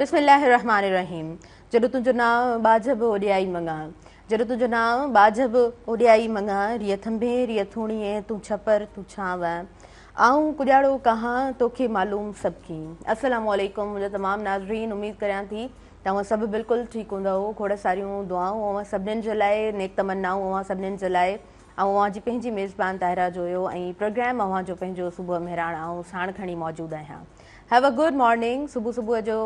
بسم الله الرحمٰن الرحيم جڏو تنهنجو نانء ٻاجهه به اوڏيائي مڱان جڏو تنهنجو نانء ٻاجهه به اوڏيائي مڱان ريء ٿنڀي ريء ٿوڻيء تون ڇپر تون ڇانو آئون ڪڄاڙو ڪهان توکي معلوم سڀ ڪين السلام عليڪم منهنجا تمام ناظرين اميد ڪريان ٿي توهان سڀ بلڪل ٺيڪ هوندؤ کوڙ ساريون دعائون اوهان سڀنين جي لاء نيڪ تمنائون اوهان سڀنين جي لاء آئون اوهان جي پنهنجي ميزبان طاهره جويو ۽ پروگرام اوهان جو پنهنجو صبح مهراڻ آئون ساڻ کڻي موجود آهيان Have a good morning صبح صبح جو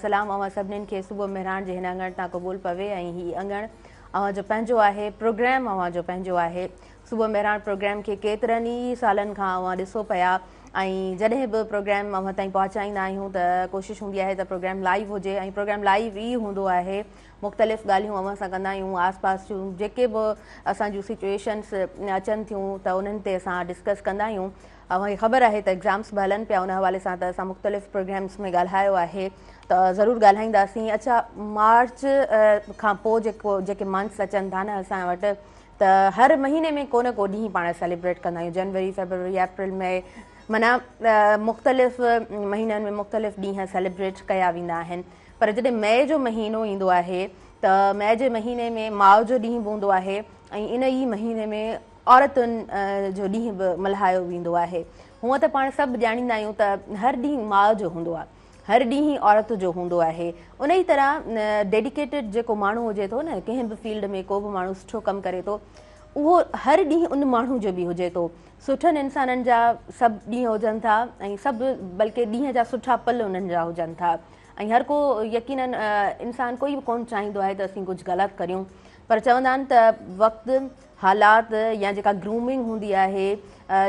سلام اوهان سڀنين کي صبح مهراڻ جي هن اڱڻ تان قبول پوي ۽ هي اڱڻ اوهان جو پنهنجو آهي پروگرام اوهان جو پنهنجو آهي صبح مهراڻ پروگرام کي ڪيترن ئي سالن کان اوهان ڏسو پيا ۽ جڏهن به پروگرام اوهان تائين پهچائيندا آهيون ته ڪوشش هوندي آهي ته پروگرام لائيو هجي ۽ پروگرام لائيو ئي هوندو آهي مختلف ڳالهيون اوهان سان ڪندا آهيون آس پاس جون جيڪي به اسان جون سچويشنس اچن ٿيون ته انهن تي اسان ڊسڪس ڪندا آهيون اوهان کي خبر آهي ته ايگزامس به هلن پيا ان حوالي سان ته اسان مختلف پروگرامس ۾ ڳالهايو آهي ته ضرور ڳالهائينداسين اڇا مارچ کان پوء جيڪو جيڪي منٿس اچن ٿا نه اسان وٽ ته هر مهيني ۾ ڪو نه ڪو ڏينهن پاڻ سيليبريٽ ڪندا آهيون جنوري فيبروري اپريل مئي معنيٰ مختلف مهينن ۾ مختلف ڏينهن سيليبريٽ ڪيا ويندا آهن پر جڏهن مئي جو مهينو ايندو آهي ته مئي جي مهيني ۾ ماء جو ڏينهن به هوندو آهي ۽ ان ئي مهيني ۾ عورتن جو ڏينهن به ملهايو ويندو آهي. هونء ته پاڻ سڀ ڄاڻيندا آهيون ته هر ڏينهن ماء جو هوندو آهي، هر ڏينهن ئي عورت جو هوندو آهي. ان ئي طرح ڊيڊيڪيٽيڊ جيڪو ماڻهو هجي ٿو نه، ڪنهن به فيلڊ ۾ ڪو به ماڻهو سٺو ڪم ڪري ٿو، اهو هر ڏينهن ان ماڻهو جو به هجي ٿو. سٺن انسانن جا سڀ ڏينهن هجن ٿا ۽ سڀ بلڪه ڏينهن جا سٺا پل انهن جا هجن ٿا ۽ هر ڪو يقينن انسان ڪوئي به ڪونه چاهيندو آهي ته اسين ڪجهه غلط ڪريون پر چوندا آهن ته وقت حالات يا جيڪا گرومنگ هوندي آهي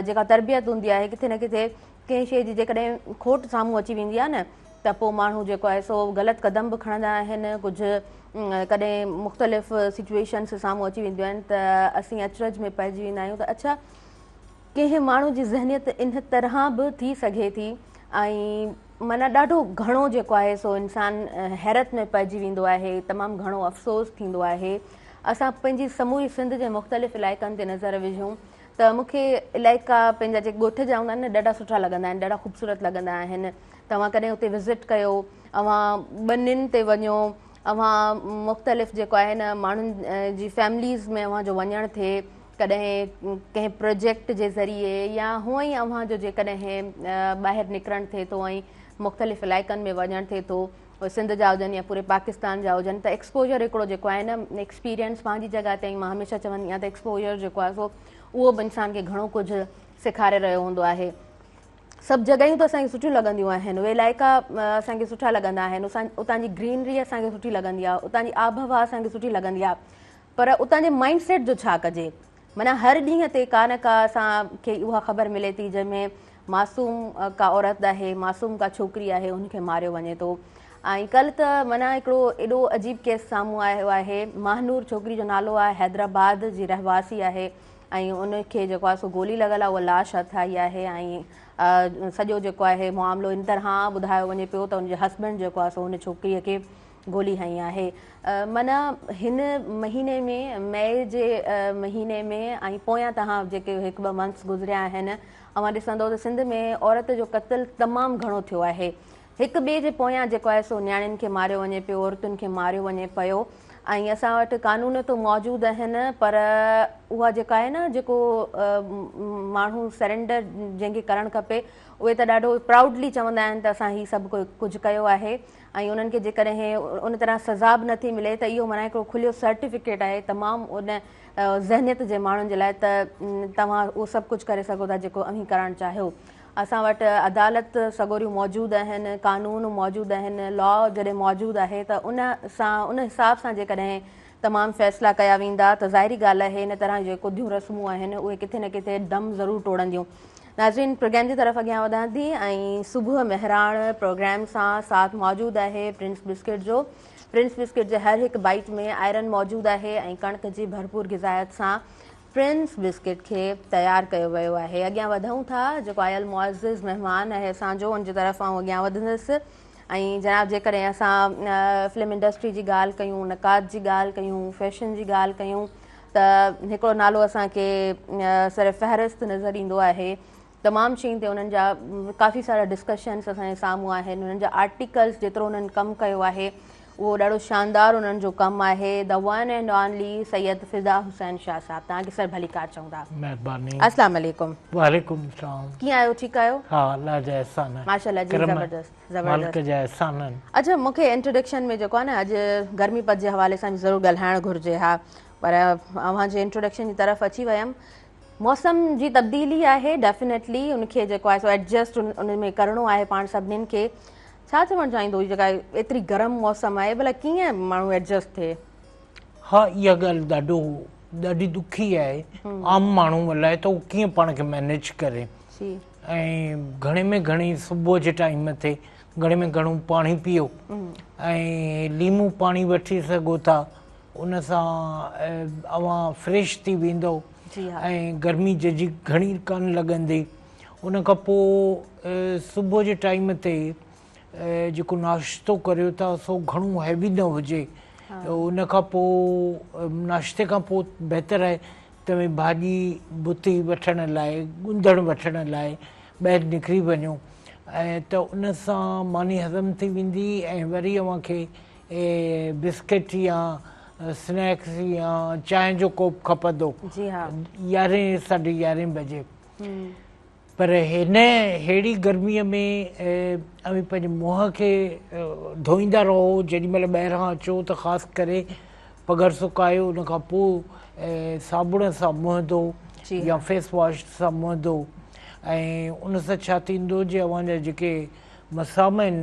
جيڪا تربيت هوندي آهي ڪٿي نه ڪٿي ڪنهن شيء جي جيڪڏهن کوٽ سامهون اچي ويندي آهي نه ته پوء ماڻهو جيڪو آهي سو غلط قدم به کڻندا آهن ڪجهه ڪڏهن مختلف سچويشنس سامهون اچي وينديون آهن ته اسين اچرج ۾ پئجي ويندا آهيون ته اڇا ڪنهن ماڻهو جي ذهنيت ان طرح به ٿي سگهي ٿي ۽ معنيٰ ڏاڍو گهڻو جيڪو آهي سو انسان حيرت ۾ پئجي ويندو آهي تمام گهڻو افسوس ٿيندو آهي اسان پنهنجي سموري سنڌ جي مختلف علائقن تي نظر وجهون ته مون کي علائقا پنهنجا جيڪي ڳوٺ جا هوندا آهن نه ڏاڍا سٺا لڳندا آهن ڏاڍا خوبصورت لڳندا آهن توهان ڪڏهن اتي وزٽ ڪيو اوهان ٻنين تي وڃو اوهان مختلف جيڪو آهي نه ماڻهن جي فيمليز ۾ اوهان جو وڃڻ ٿئي ڪڏهن ڪنهن پروجيڪٽ جي ذريعي يا هونئن ئي اوهان جو جيڪڏهن ٻاهر نڪرڻ ٿئي ٿو ۽ مختلف علائقن ۾ وڃڻ ٿئي ٿو سنڌ جا هجن يا پوري پاڪستان جا هجن ته ايڪسپوجر هڪڙو جيڪو آهي نه ايڪسپيرينس پنهنجي جڳهه تي مان هميشه چوندي آهيان ته ايڪسپوجر جيڪو آهي سو اهو به انسان کي گهڻو ڪجهه سيکاري رهيو هوندو آهي سڀ جڳهيون ته اسان کي سٺيون لڳنديون آهن اهي علائقا اسان کي سٺا لڳندا آهن اتان جي گرينري اسان کي سٺي لڳندي آهي اتان جي آبهوا اسان کي سٺي لڳندي آهي پر اتان جي مائنڊ سيٽ جو ڇا ڪجي؟ معنيٰ هر ڏينهن تي ڪا نه ڪا اسان کي اها خبر ملي ٿي جنهن ۾ معصوم ڪا عورت آهي، معصوم ڪا ڇوڪري آهي ان کي ماريو وڃي ٿو ۽ ڪلهه ته معنيٰ هڪڙو ايڏو عجيب ڪيس سامهون آيو آهي ماهنور ڇوڪري جو نالو آهي حيدرآباد جي رهواسي آهي ۽ ان کي جيڪو آهي سو گولي لڳل آهي اها لاش هٿ آئي آهي ۽ سڄو جيڪو آهي معاملو ان طرح ٻڌايو وڃي پيو ته ان جي هسبنڊ جيڪو آهي سو ان ڇوڪري کي گولي هنئي آهي. معنيٰ هن مهيني ۾ مئي جي مهيني ۾ ۽ پويان تهان جيڪي هڪ ٻه منٿس گذريا آهن اوهان ڏسندو ته سنڌ ۾ عورت جو قتل تمام گهڻو ٿيو آهي. هڪ ٻئي جي پويان جيڪو آهي سو نياڻين کي ماريو وڃي پيو عورتن کي ماريو وڃي پيو ۽ اسان وٽ قانون ته موجود آهن پر اها جيڪا آهي نه جيڪو ماڻهو سرينڊر جنهن کي ڪرڻ کپي اهي ته ڏاڍو پرائوڊلي چوندا آهن ته اسان هي سڀ ڪجهه ڪيو آهي ۽ انهن کي جيڪڏهن ان طرح سزا به نٿي ملي ته اهو معنيٰ هڪڙو کليو سرٽيفڪيٽ آهي تمام ان ذهنيت جي ماڻهن جي لاء ته توهان اهو سڀ ڪجهه ڪري سگهو ٿا جيڪو اوهين ڪرڻ چاهيو. اسان وٽ عدالت سڳوريون موجود آهن، قانون موجود آهن، لا جڏهن موجود آهي ته ان سان ان حساب سان جيڪڏهن تمام فيصلا ڪيا ويندا ته ظاهري ڳالهه آهي ان طرح جون ڪڌيون رسمون آهن اهي ڪٿي نه ڪٿي دم ضرور ٽوڙنديون. ناظرين پروگرام جي طرف اڳيان وڌان ٿي ۽ صبح مهراڻ پروگرام سان ساٿ موجود آهي پرنس بسڪٽ جو پرنس بسڪٽ جي هر هڪ بائيٽ ۾ آئرن موجود آهي ۽ ڪڻڪ جي ڀرپور غذائيت سان پرنس بسڪٽ کي تيار ڪيو ويو آهي اڳيان وڌون ٿا جيڪو آيل معزز مهمان آهي اسان جو ان جي طرف آئون اڳيان وڌندس ۽ جناب جيڪڏهن اسان فلم انڊسٽري جي ڳالهه ڪيون نقاد جي ڳالهه ڪيون فيشن جي ڳالهه ڪيون ته هڪڙو نالو اسان کي سر فهرست نظر ايندو آهي تمام شين تي انهن جا ڪافي سارا ڊسڪشنس اسان جي سامهون آهن. انهن جا آرٽيڪلس جيترو انهن ڪم ڪيو آهي اهو ڏاڍو شاندار انهن جو ڪم آهي. The one and only Syed Fida Hussain Shah صاحب، توهان کي سر ڀليڪار چئون ٿا. مهرباني. السلام عليڪم. وعليڪم السلام. ڪيئن آهيو، ٺيڪ آهيو؟ ها، الله جا احسان آهن. ماشاءالله جي، زبردست زبردست. مالڪ جا احسان آهن. اڇا، مون کي انٽروڊڪشن ۾ جيڪو آهي نه اڄ گرمي پد جي حوالي سان به ضرور ڳالهائڻ گهرجي ها، پر اوهان جي انٽروڊڪشن جي طرف اچي ويم. موسم جي تبديلي آهي، ڊيفينيٽلي ان کي جيڪو آهي سو ايڊجسٽ ان ۾ ڪرڻو آهي پاڻ سڀنين کي. ڇا چوڻ چاهيندو، هي جيڪا ايتري گرم موسم آهي ڀلا ڪيئن ماڻهو ايڊجسٽ ٿئي؟ ها، اها ڳالهه ڏاڍو ڏاڍي ڏکي آهي عام ماڻهو لاء ته هو ڪيئن پاڻ کي مينيج ڪري. ۽ گهڻي ۾ گهڻي صبح جي ٽائيم تي گهڻي ۾ گهڻو پاڻي پيئو ۽ ليمو پاڻي وٺي سگهو ٿا، ان سان اوهان فريش ٿي ويندؤ ۽ گرمي جهجهي گهڻي ڪانه لڳندي. ان کان پوء صبح جي ٽائيم تي جيڪو ناشتو ڪريو ٿا سو گهڻو هيوي نه هجي. ان کان پوء ناشتي کان پوء بهتر آهي ته اوهين ڀاڄي ڀتي وٺڻ لاء، ڳنڌڻ وٺڻ لاء ٻاهر نڪري وڃو ۽ ته ان سان ماني هضم ٿي ويندي ۽ وري اوهان کي بسڪيٽ يا سنيڪس يا چانهه جو ڪوپ کپندو 11 ساڍي 11 بجي. پر هن ههڙي گرميء ۾ اوهين پنهنجي منهن کي ڌوئيندا رهو، جيڏي مهل ٻاهران اچو ته خاص ڪري پگهر سڪايو، ان کان پوء صابڻ سان منهن ڌو يا فيس واش سان منهن ڌو ۽ ان سان ڇا ٿيندو جي اوهان جا جيڪي مسام آهن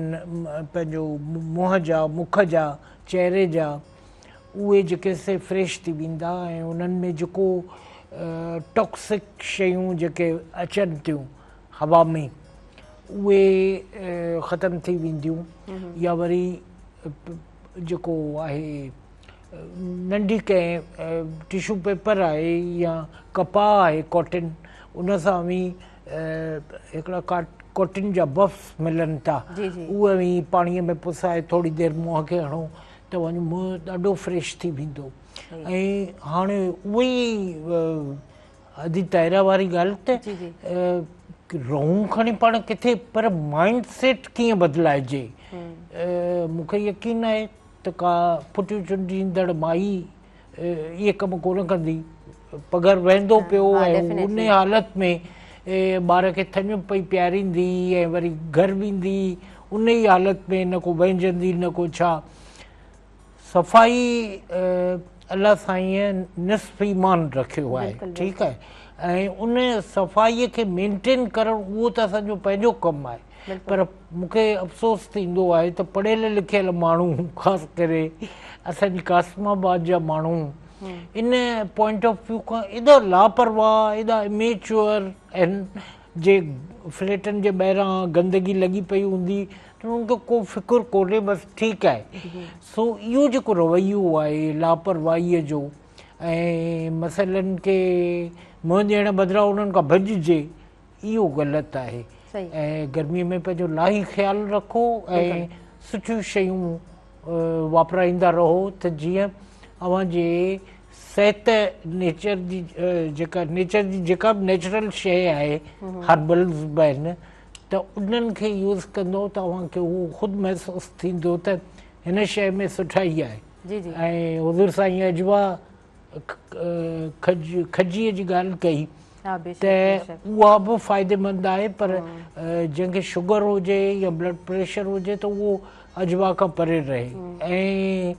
پنهنجو منهن جا، مک جا، چهري جا، اهي جيڪي سي فريش ٿي ويندا ۽ انهن ۾ جيڪو ٽاڪسڪ شيون جيڪي اچن ٿيون هوا ۾ اهي ختم ٿي وينديون. يا وري جيڪو آهي ننڍي ڪنهن ٽشو پيپر آهي يا ڪپاهه آهي ڪاٽن، ان سان اوهين هڪڙا ڪاٽن جا بفس ملن ٿا، اهي اوهين پاڻيء ۾ پسائي ٿوري دير منهن کي هڻو ته اوهان جو منهن ڏاڍو فريش ٿي ويندو. ۽ هاڻي اهي ئي ادي طاهره واري ڳالهه ته رهون کڻي پاڻ ڪٿي، پر مائنڊ سيٽ ڪيئن بدلائجي. مون کي يقين آهي ته ڪا ڦٽيون چونڊيندڙ مائي اهي ڪم ڪونه ڪندي. پگهر وهندو پيو ۽ ان حالت ۾ ٻار کي ٿڃ پئي پياريندي ۽ وري گهر ويندي ان ئي حالت ۾ نه ڪو وهنجندي نه ڪو ڇا. صفائي الله سائينء نصف ايمان رکيو آهي، ٺيڪ آهي، ۽ ان صفائيء کي مينٽين ڪرڻ اهو ته اسان جو پنهنجو ڪم آهي. پر مون کي افسوس ٿيندو آهي ته پڙهيل لکيل ماڻهو، خاص ڪري اسان جي قاسم آباد جا ماڻهو، ان پوائنٽ آف ويو کان ايڏا لاپرواهه، ايڏا اميچوئر آهن، جي فليٽن جي ٻاهران گندگي لڳي پئي هوندي ته انهن کي ڪو فڪر ڪونهي، بس ٺيڪ آهي. سو اهو جيڪو رويو آهي لاپرواهيء جو ۽ مسئلن کي منهن ڏيڻ بدران انهن کان ڀڄجي، اهو غلط آهي. ۽ گرميء ۾ پنهنجو الاهي خيال رکو ۽ سٺيون شيون واپرائيندا رهو ته جيئن اوهان جي صحت نيچر جي جيڪا نيچر جي جيڪا به نيچرل شيء آهي، هربلز به آهن، ته انهن کي يوز ڪندو ته اوهان کي اهو خود محسوس ٿيندو ته هن شيء ۾ سٺائي آهي. ۽ حضور سائين عجوه کجيء جي ڳالهه ڪئي ته اها به فائديمند آهي، پر جنهن کي شگر هجي يا بلڊ پريشر هجي ته اهو عجوه کان پري رهي. ۽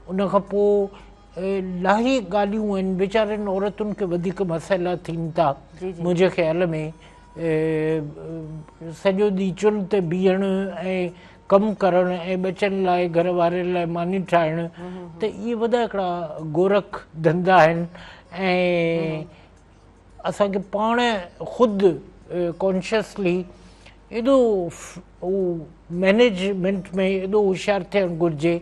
ان کان پوء الاهي ڳالهيون آهن، ويچارين عورتن کي وڌيڪ مسئلا ٿين ٿا منهنجي خيال ۾. سڄو ڏينهن چلهه تي بيهڻ ۽ ڪم ڪرڻ ۽ ٻچن لاء گهر واري لاء ماني ٺاهڻ ته اهي وڏا هڪڙا گورک ڌنڌا آهن ۽ اسان کي پاڻ خود ڪانشسلي ايڏو مئنيجمينٽ ۾ ايڏو هوشيار ٿيڻ گهرجي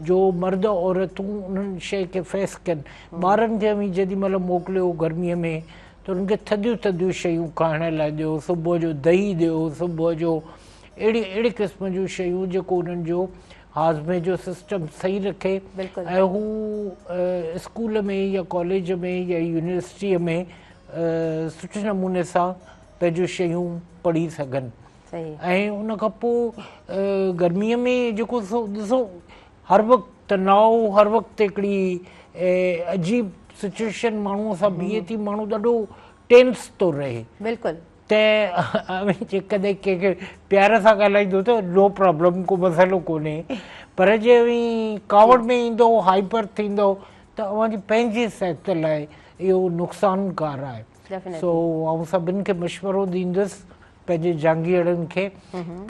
جو مرد عورتون انهن شيء کي فيس ڪن. ٻارن کي اوهين جيڏي مهل موڪليو گرميء ۾ ته انهن کي ٿڌيون ٿڌيون شيون کائڻ لاء ڏيو، صبح جو دهي ڏيو، صبح جو اهڙي اهڙي قسم جون شيون جيڪو انهن جو هاضمي جو سسٽم صحيح رکي ۽ هو اسڪول ۾ يا ڪاليج ۾ يا يونيورسٽيء ۾ سٺي نموني سان پنهنجون شيون پڙهي سگهن ۽ ان کان پوء گرميء ۾ جيڪو سو ڏسو هر وقت تناء هر وقت هڪڙي عجيب سچويشن ماڻهوء سان بيهي ٿي ماڻهو ڏاڍو ٽينس ٿو رهي بلڪل ته اوهين جيڪڏهن ڪنهن کي پيار سان ڳالهائيندو ته نو پرابلم ڪو مسئلو ڪونهي پر جي اوهين ڪاوڙ ۾ ايندو هائپر ٿيندو ته اوهان جي پنهنجي صحت لاء اهو نقصانڪار آهي سو آئون سڀن کي مشورو ڏيندس پنهنجي جهانگيئڙن کي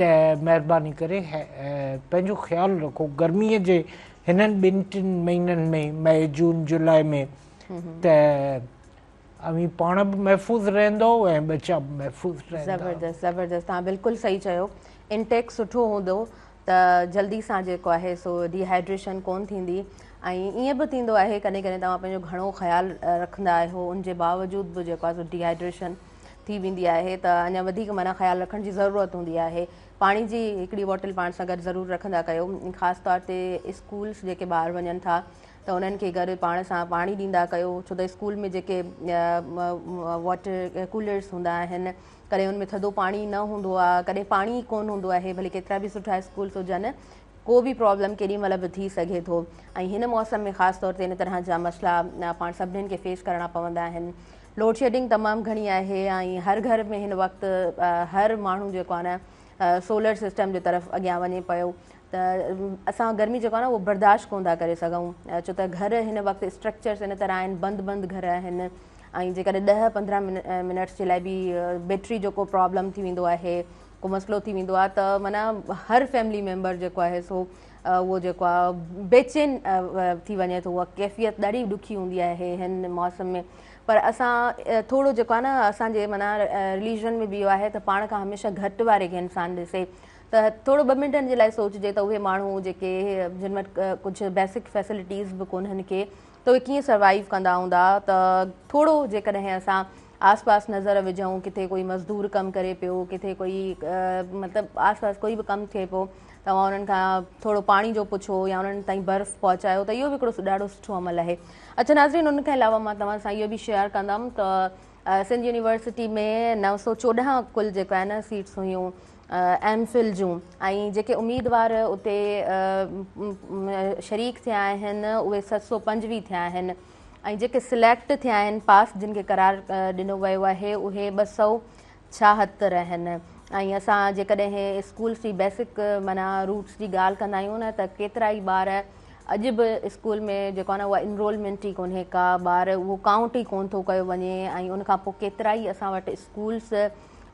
ته مهرباني ڪري پنهنجو خيال رکو گرمي جي هنن ٻن ٽن مهينن ۾ مئي جون جولاء ۾ ته اوهين پاڻ به محفوظ رهندؤ ۽ ٻچا به محفوظ رهندا. زبردست زبردست توهان بلڪل صحيح چيو انٽيڪ سٺو هوندو ته جلدي سان جيڪو آهي سو ڊي هائيڊريشن ڪون ٿيندي ۽ ائين به ٿيندو آهي ڪڏهن ڪڏهن توهان پنهنجو گهڻو خيال رکندا آهيو ان جي باوجود به جيڪو آهي سو ڊي هائيڊريشن ٿي ويندي آهي ته اڃا وڌيڪ معنيٰ خيال رکڻ جي ضرورت هوندي آهي پاڻي جي هڪڙي بوٽل پاڻ سان گڏ ضرور رکندا ڪيو خاص طور تي اسڪولس جيڪي ٻار وڃن ٿا ته انهن کي گڏ پاڻ سان پاڻي ڏيندا ڪيو ڇو ته اسڪول ۾ جيڪي واٽر ڪولرس هوندا آهن ڪڏهن ان ۾ ٿڌو پاڻي نه هوندو آهي ڪڏهن پاڻي ئي ڪونه هوندو آهي ڀلي ڪيترا به سٺا اسڪولس هجن ڪو به پرابلم ڪيڏي مهل به ٿي سگهي ٿو ۽ هن موسم ۾ خاص طور تي ان طرح جا مسئلا پاڻ سڀنين کي فيس ڪرڻا پوندا آهن لوڊ شيڊنگ تمام گهڻي آهي ۽ هر گهر ۾ هن وقت هر ماڻهو جيڪو آهي نه سولر سسٽم جي طرف اڳيان وڃي پيو ته اسان گرمي جيڪو آهي نه اهو برداشت ڪونه ٿا ڪري سگهون ڇو ته گهر هن وقت اسٽرڪچرس ان طرح آهن بند بند گهر آهن ۽ جيڪڏهن 10 15 منٽس جي لاء به بيٽري جو ڪو پرابلم ٿي ويندو آهي ڪو مسئلو ٿي ويندو آهي ته معنيٰ هر فيملي ميمبر جيڪو آهي سو اهو جيڪو آهي بيچين ٿي وڃي ٿو اها ڪيفيت ڏاڍي ڏکي هوندي آهي هن موسم ۾ پر اسان ٿورو جيڪو آهي نه اسان جي معنيٰ رليجن ۾ به اهو آهي ته پاڻ کان هميشه گهٽ واري کي انسان ڏسي ته ٿورو ٻه منٽن جي لاء سوچجي ته اهي ماڻهو جيڪي جن وٽ ڪجهه بيسڪ فيسلٽيز به ڪونهن ڪي ته اهي ڪيئن سروائيو ڪندا هوندا ته ٿورو جيڪڏهن اسان آس پاس نظر وجهون ڪٿي ڪوئي مزدور ڪم ڪري پيو ڪٿي ڪوئي مطلب آس پاس ڪوئي به ڪم ٿئي پيو توهان انهن کان ٿورو پاڻي جو پڇو يا انهن تائين برف پهچايو ته اهو به هڪڙو ڏاڍو سٺو عمل آهي اڇا ناظرين ان کان علاوه مان توهان سان اهو به شيئر ڪندم ته سنڌ يونيورسٽي ۾ 914 ڪل جيڪو آهي نه سيٽس هيون ايم فل جون ۽ جيڪي اميدوار اتي شريڪ ٿيا آهن اهي 725 ٿيا آهن ۽ جيڪي سليڪٽ ٿيا آهن پاس جن کي قرار ڏنو ويو آهي اهي 276 آهن ۽ اسان جيڪڏهن اسڪولس جي بيسڪ معنيٰ روٽس جي ڳالهه ڪندا آهيون نه ته ڪيترا ئي ٻار اڄ به اسڪول ۾ جيڪو آهي نه اها انرولمينٽ ئي ڪونهي ڪا ٻار اهو ڪائونٽ ئي ڪونه ٿو ڪيو وڃي ۽ ان کان پوء ڪيترا ئي اسان وٽ اسڪولس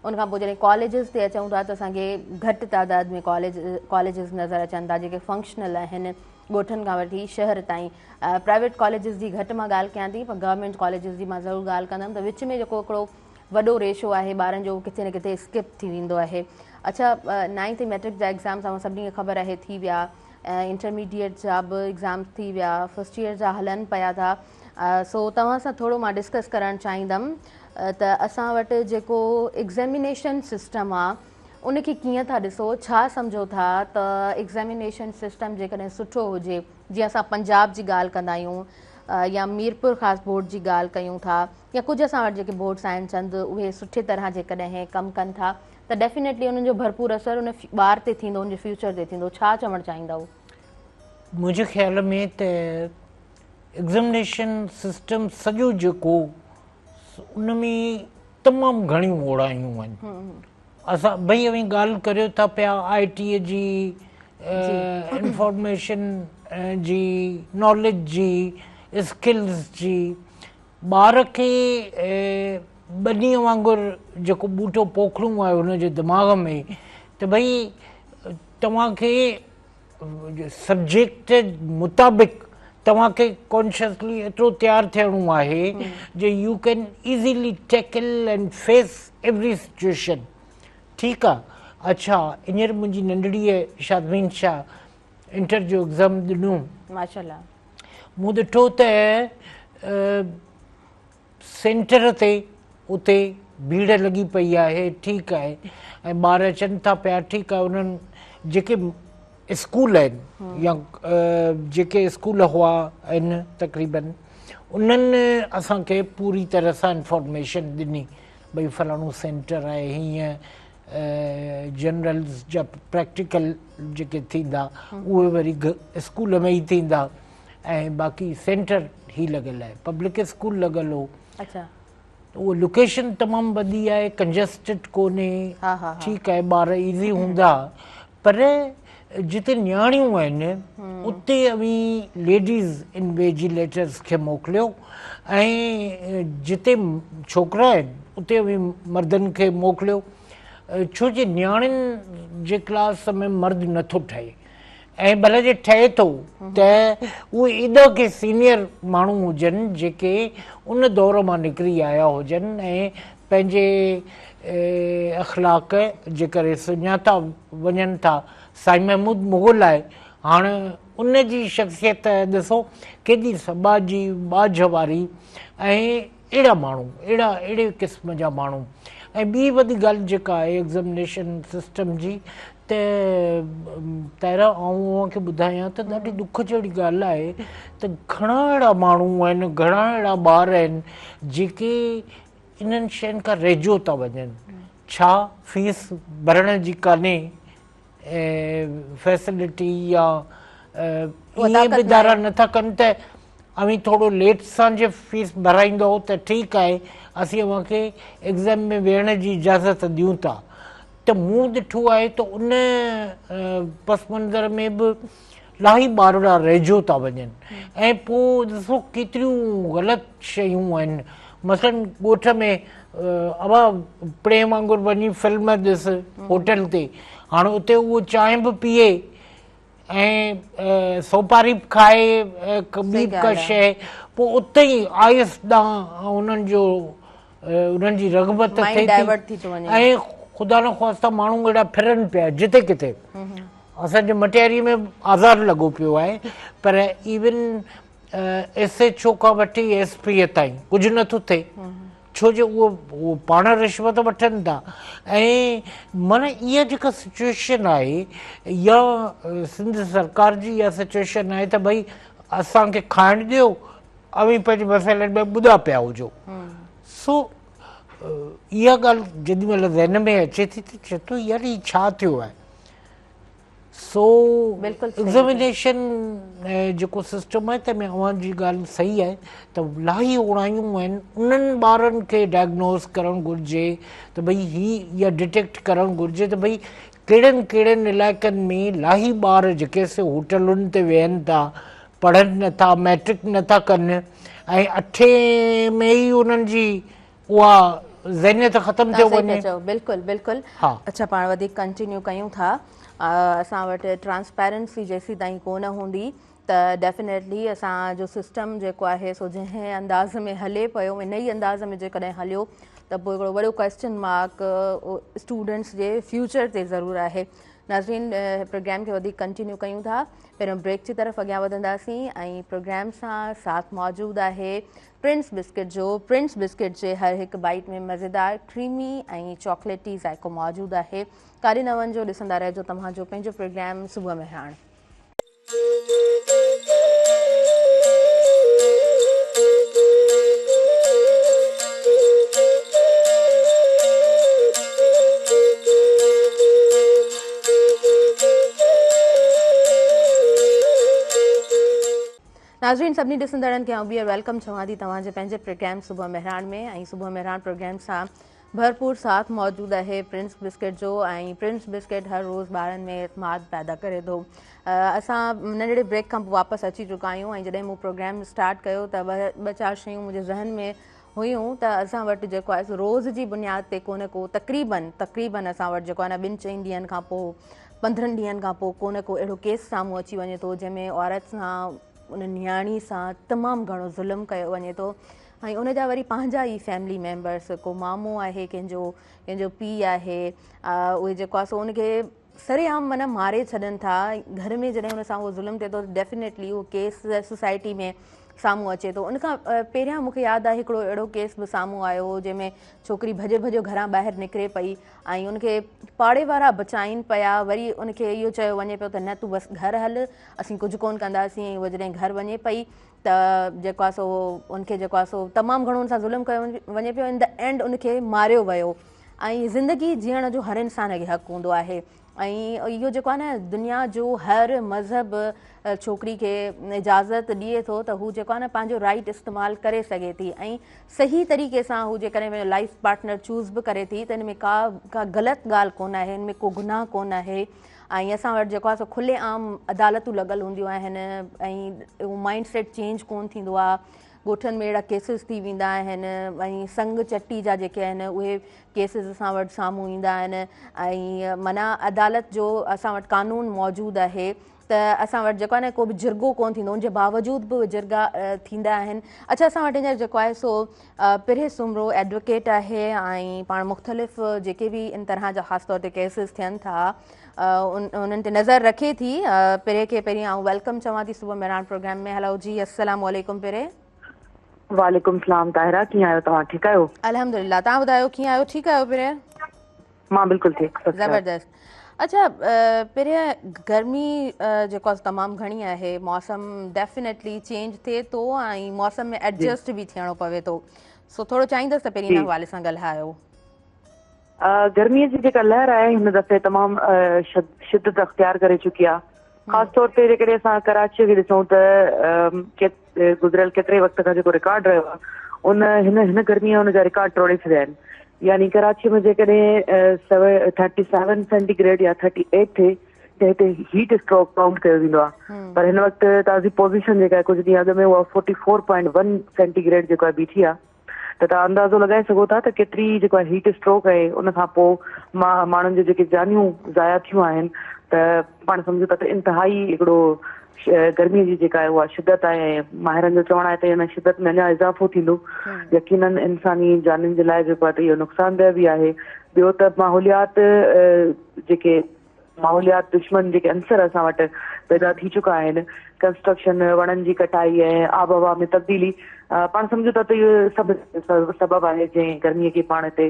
ان کان پوء جڏهن ڪاليجز تي اچون ٿا ته اسان کي گهٽ تعداد ۾ ڪاليج ڪاليجز نظر اچن ٿا جيڪي فنڪشنل آهن ڳوٺن کان وٺي شهر تائين پرائيويٽ ڪاليجز جي گهٽ مان ڳالهه ڪيان ٿي پر گورنمينٽ ڪاليجز جي مان ضرور ڳالهه ڪندم ته وچ ۾ جيڪو هڪڙو وڏو ريشو آهي ٻارن جو ڪٿي نه ڪٿي اسڪپ ٿي ويندو آهي اڇا نائنٿ ۽ ميٽرڪ جا ايگزامس اوهان سڀني کي خبر آهي ٿي ويا انٽرميڊيٽ جا به ايگزامس ٿي ويا فرسٽ ايئر جا هلن پيا ٿا سو توهان سان ٿورو مان ڊسڪس ڪرڻ چاهيندم ته اسان وٽ جيڪو ايگزامينيشن سسٽم آ ان کي ڪيئن ٿا ڏسو ڇا سمجهو ٿا ته ايگزامينيشن سسٽم جيڪڏهن سٺو هجي جيئن اسان پنجاب جي ڳالهه ڪندا آهيون يا ميرپور خاص بورڊ جي ڳالهه ڪيون ٿا يا ڪجهه اسان وٽ جيڪي بورڊس آهن چند اهي سٺي طرح جيڪڏهن ڪم ڪن ٿا ته ڊيفينيٽلي انهن جو ڀرپور اثر ان ٻار تي ٿيندو ان جي فيوچر تي ٿيندو ڇا چوڻ چاهيندؤ؟ منهنجي خيال ۾ ته ايگزامنيشن سسٽم سڄو جيڪو ان ۾ تمام گهڻيون اوڙاهيون آهن اسان ڀئي اوهين ڳالهه ڪريو ٿا پيا آء ٽي جي انفارميشن جي ناليج جي اسڪلز جي ٻار کي ٻنيء وانگر جيڪو ٻوٽو پوکڻو آهي ان جي دماغ ۾ ته ڀئي توهان کي سبجيڪٽ مطابق توهان کي ڪانشسلي ايترو تيار ٿيڻو آهي جو you can easily tackle and face every situation ٺيڪ آ اڇا هينئر منهنجي ننڍڙيء شادمين شاهه انٽر جو ايگزام ڏنو ماشاءالله مون ڏٺو ته سينٽر تي اتي ڀيڙ لڳي پئي آهي ٺيڪ آهي ۽ ٻار اچن ٿا پيا ٺيڪ آهي انهن جيڪي اسڪول آهن يا جيڪي اسڪول هئا آهن تقريبن انهن اسان کي پوري طرح سان انفارميشن ڏني ڀئي فلاڻو سينٽر آهي هيئن جنرلز جا پريڪٽيڪل جيڪي ٿيندا اهي وري اسڪول ۾ ئي ٿيندا ۽ باقي سينٽر هي لڳل آهي پبلڪ اسڪول لڳل هو. اڇا. اهو لوڪيشن تمام وڏي آهي ڪنجسٽڊ ڪونهي ٺيڪ آهي ٻار ايزي هوندا پر جتي نياڻيون آهن اتي اوهين ليڊيز انويجيليٽرز کي موڪليو ۽ جتي ڇوڪرا آهن اتي اوهين مردن کي موڪليو ڇو جي نياڻين جي ڪلاس ۾ مرد نٿو ٺهي ۽ ڀلي جي ٺهي ٿو ته اهي ايڏا ڪي سينيئر ماڻهو هجن جيڪي ان دور مان نڪري آيا هجن ۽ پنهنجي اخلاق جي ڪري سڃاتا وڃن ٿا. سائين محمود مغل آهي هاڻ ان جي شخصيت ڏسو ڪيڏي سٻاجهي ٻاجهه واري ۽ اهڙا ماڻهو اهڙا اهڙي قسم جا ماڻهو ۽ ٻي وڏي ڳالهه جيڪا آهي ايگزامنيشن سسٽم جي ته طاهره آئون اوهان کي ٻڌايان ته ڏاڍي ڏک جهڙي ڳالهه آهي ته گهڻا اهڙا ماڻهو آهن گهڻا اهڙا ٻار آهن جيڪي انهن شين کان رهجيو ٿا وڃن ڇا فيس ڀرڻ جي ڪانهي فيسلٽي يا ائين به ادارا نٿا ڪن ته اوهين ٿورو ليٽ سان جي فيس ڀرائيندؤ ته ٺيڪ آهي اسين اوهان کي ايگزام ۾ ويهڻ جي اجازت ڏيون ٿا ته مون ڏٺو آهي ته ان پس منظر ۾ به الاهي ٻارڙا رهجيو ٿا وڃن ۽ پوء ڏسو ڪيتريون غلط شيون آهن مثلا ڳوٺ ۾ ابا پرين وانگر وڃي فلم ڏس هوٽل تي هاڻ اتي اهو چانهه به پيئي ۽ سوپاري به کائي ٻي به ڪا شيء پوء اتي ئي آئس ڏانهن انهن جو انهن جي رغبت ٿئي ٿي ۽ خدا نخواسته ماڻهو اهڙا ڦرن پيا جتي ڪٿي اسان جي مٽياري ۾ آزار لڳو پيو آهي پر ايون ايس ايڇ او کان وٺي ايس پي تائين ڪجهه نٿو ٿئي ڇو جو اهو پاڻ رشوت وٺن ٿا ۽ معنيٰ اها جيڪا سچويشن آهي يا سنڌ سرڪار جي اها سچويشن آهي ته ڀئي اسان کي کائڻ ڏيو اوهين پنهنجي مسئلن ۾ ٻڌا پيا هجو سو اها ڳالهه جيڏي مهل ذهن ۾ اچي ٿي ته چئي ٿو يار هي ڇا ٿيو آهي سو ايگزامينيشن جيڪو سسٽم آهي تنهن ۾ اوهان جي ڳالهه صحيح آهي ته الاهي اوڻايون آهن انهن ٻارن کي ڊائگنوز ڪرڻ گهرجي ته ڀئي هي يا ڊٽيڪٽ ڪرڻ گهرجي ته ڀئي ڪهڙن ڪهڙن علائقن ۾ الاهي ٻار جيڪي سي هوٽلن تي ويهن ٿا پڙهن نٿا ميٽرڪ نٿا ڪن ۽ اٺين ۾ ئي انهن جي اها ذهنيت ختم ٿيو وڃي. بلڪل بلڪل اڇا پاڻ وڌيڪ ڪنٽينيو ڪيون ٿا اسان وٽ ٽرانسپيرنسي جيسين تائين ڪونه هوندي ته ڊيفينيٽلي اسان جو سسٽم جيڪو آهي سو جنهن انداز ۾ هلي پيو ان ئي انداز ۾ جيڪڏهن هليو ته پوء هڪڙو وڏو ڪويسچن مارڪ اسٽوڊنٽس جي فيوچر تي ضرور آهي ناظرين پروگرام کي وڌيڪ ڪنٽينيو ڪيون ٿا پهريون بريڪ جي طرف اڳيان وڌنداسين ۽ پروگرام سان ساٿ موجود آهي پرنس بسڪٽ جو پرنس بسڪٽ جي هر هڪ بائيٽ ۾ مزيدار ڪريمي ۽ چاڪليٽي ذائقو موجود آهي. ڪاڏي نه وڃجو ڏسندا رهجو توهان جو پنهنجو پروگرام صبح مهراڻ. ناظرين سڀني ڏسندڙن کي آئون ٻيهر welcome چوان ٿي توهان جي پنهنجي پروگرام صبح مهراڻ ۾ ۽ صبح مهراڻ پروگرام سان ڀرپور ساٿ موجود آهي پرنس بسڪيٽ جو ۽ پرنس بسڪيٽ هر روز ٻارن ۾ اعتماد پيدا ڪري ٿو اسان ننڍڙي بريڪ کان پوء واپس اچي چڪا آهيون ۽ جڏهن مون پروگرام اسٽارٽ ڪيو ته ٻه چار شيون منهنجي ذهن ۾ هيون ته اسان وٽ جيڪو آهي روز جي بنياد تي ڪو نه ڪو تقريبن تقريبن اسان وٽ جيڪو آهي نه ٻن چئن ڏينهن کان پوء پندرهن ڏينهن کان پوء ڪو نه ڪو اهڙو ڪيس سامهون اچي وڃي ٿو جنهن ۾ عورت سان ان نياڻي سان تمام گهڻو ظلم ڪيو وڃي ٿو ۽ ان جا وري پنهنجا ئي فيملي ميمبرس ڪو مامو آهي ڪنهن جو ڪنهن جو پيء آهي اهي جيڪو آهي سو ان کي سري عام معنيٰ ماري ڇڏن ٿا گهر ۾ جڏهن ان سان اهو ظلم ٿئي ٿو ڊيفينيٽلي اهو ڪيس سوسائٽي ۾ سامهون اچي ٿو. ان کان پهريان مون کي ياد آهي هڪڙو اهڙو ڪيس به سامهون آيو هو جنهن ۾ ڇوڪري ڀڄي ڀڄيو گهران ٻاهر نڪري پئي ۽ ان کي پاڙي وارا بچائين پيا، وري ان کي اهو چيو وڃي پيو ته نه تون بس گهر هل، اسين ڪجهه ڪونه ڪنداسين. ۽ هوء جڏهن گهر وڃي پئي ته جيڪو آهي سو ان کي جيڪو آهي سو تمام گهڻو ان سان ظلم ڪيو وڃي پيو، ان the and ان کي ماريو ويو. ۽ زندگي جيئڻ جو هر انسان کي حق هوندو آهي ۽ اهو جيڪو آهي نه دنيا جو هر مذهب ڇوڪري کي اجازت ڏئي ٿو ته هو جيڪو آهي نه پنهنجو رائيٽ استعمال ڪري سگهي ٿي ۽ صحيح طريقي سان هو جيڪڏهن پنهنجو لائف پارٽنر چوز به ڪري ٿي ته ان ۾ ڪا ڪا غلط ڳالهه ڪونه آهي، ان ۾ ڪو گناهه ڪونه آهي. ۽ اسان وٽ جيڪو آهي سو کلي عام عدالتون لڳل هونديون آهن ۽ اهو مائنڊ سيٽ چينج ڪونه ٿيندو آهي. ڳوٺن ۾ اهڙا ڪيسز ٿي ويندا آهن ۽ سنگ چٽي جا جيڪي آهن اهي ڪيسز اسان وٽ سامهون ايندا آهن ۽ معنيٰ عدالت جو اسان وٽ قانون موجود آهي ته اسان وٽ جيڪو آهي نه ڪو به جرڳو ڪونه ٿيندو، ان جي باوجود به اهي جرڳا ٿيندا آهن. اڇا اسان وٽ هينئر جيڪو آهي سو پرهه سومرو ايڊوڪيٽ آهي ۽ پاڻ مختلف جيڪي به ان طرح جا خاص طور تي ڪيسز ٿين ٿا انهن تي نظر رکي ٿي. پرهه کي پهرين آئون welcome چوان ٿي صبح مهراڻ پروگرام ۾. هلو جي السلام عليڪم پرهه. وعليڪم السلام طاهره، ڪيئن آهيو توهان؟ ٺيڪ آهيو؟ الحمدلله، توهان ٻڌايو ڪيئن آهيو؟ ٺيڪ آهيو پرهه؟ مان بلڪل ٺيڪ. زبردست. اڇا پرهه، گرمي جيڪو آهي تمام گهڻي آهي، موسم ڊيفينيٽلي چينج ٿئي ٿو ۽ موسم ۾ ايڊجسٽ به ٿيڻو پوي ٿو، سو ٿورو چاهيندس ته پهرين ان حوالي سان ڳالهايو. گرمي جي جيڪا لهر آهي هن دفعي تمام شدت اختيار ڪري چڪي آهي. خاص طور تي جيڪڏهن اسان ڪراچيء کي ڏسون ته گذريل ڪيتري وقت کان جيڪو رڪارڊ رهيو آهي ان هن هن گرميء ان جا رڪارڊ ٽوڙي ڇڏيا آهن. يعني ڪراچيء ۾ جيڪڏهن 37 سينٽي گريڊ يا 38 ٿئي ته هتي هيٽ اسٽروڪ ڪائونٽ ڪيو ويندو آهي، پر هن وقت تازي پوزيشن جيڪا آهي ڪجهه ڏينهن اڳ ۾ اها 44.1 سينٽي گريڊ جيڪو آهي بيٺي آهي. ته توهان اندازو لڳائي سگهو ٿا ته ڪيتري جيڪو آهي هيٽ اسٽروڪ ۽ ان کان پوء ماڻهن جون جيڪي جانيون ضايع ٿيون آهن ته پاڻ سمجهون ٿا ته انتهائي هڪڙو گرمي جي جيڪا آهي اها شدت آهي ۽ ماهرن جو چوڻ آهي ته ان شدت ۾ اڃا اضافو ٿيندو. يقينن انساني جانين جي لاء جيڪو آهي ته اهو نقصانده به آهي. ٻيو ته ماحوليات جيڪي ماحوليات دشمن جيڪي عنصر اسان وٽ پيدا ٿي چڪا آهن، ڪنسٽرڪشن، وڻن جي ڪٽائي ۽ آبهوا ۾ تبديلي، پاڻ سمجهون ٿا ته اهو سڀ سبب آهي جنهن گرمي کي پاڻ هتي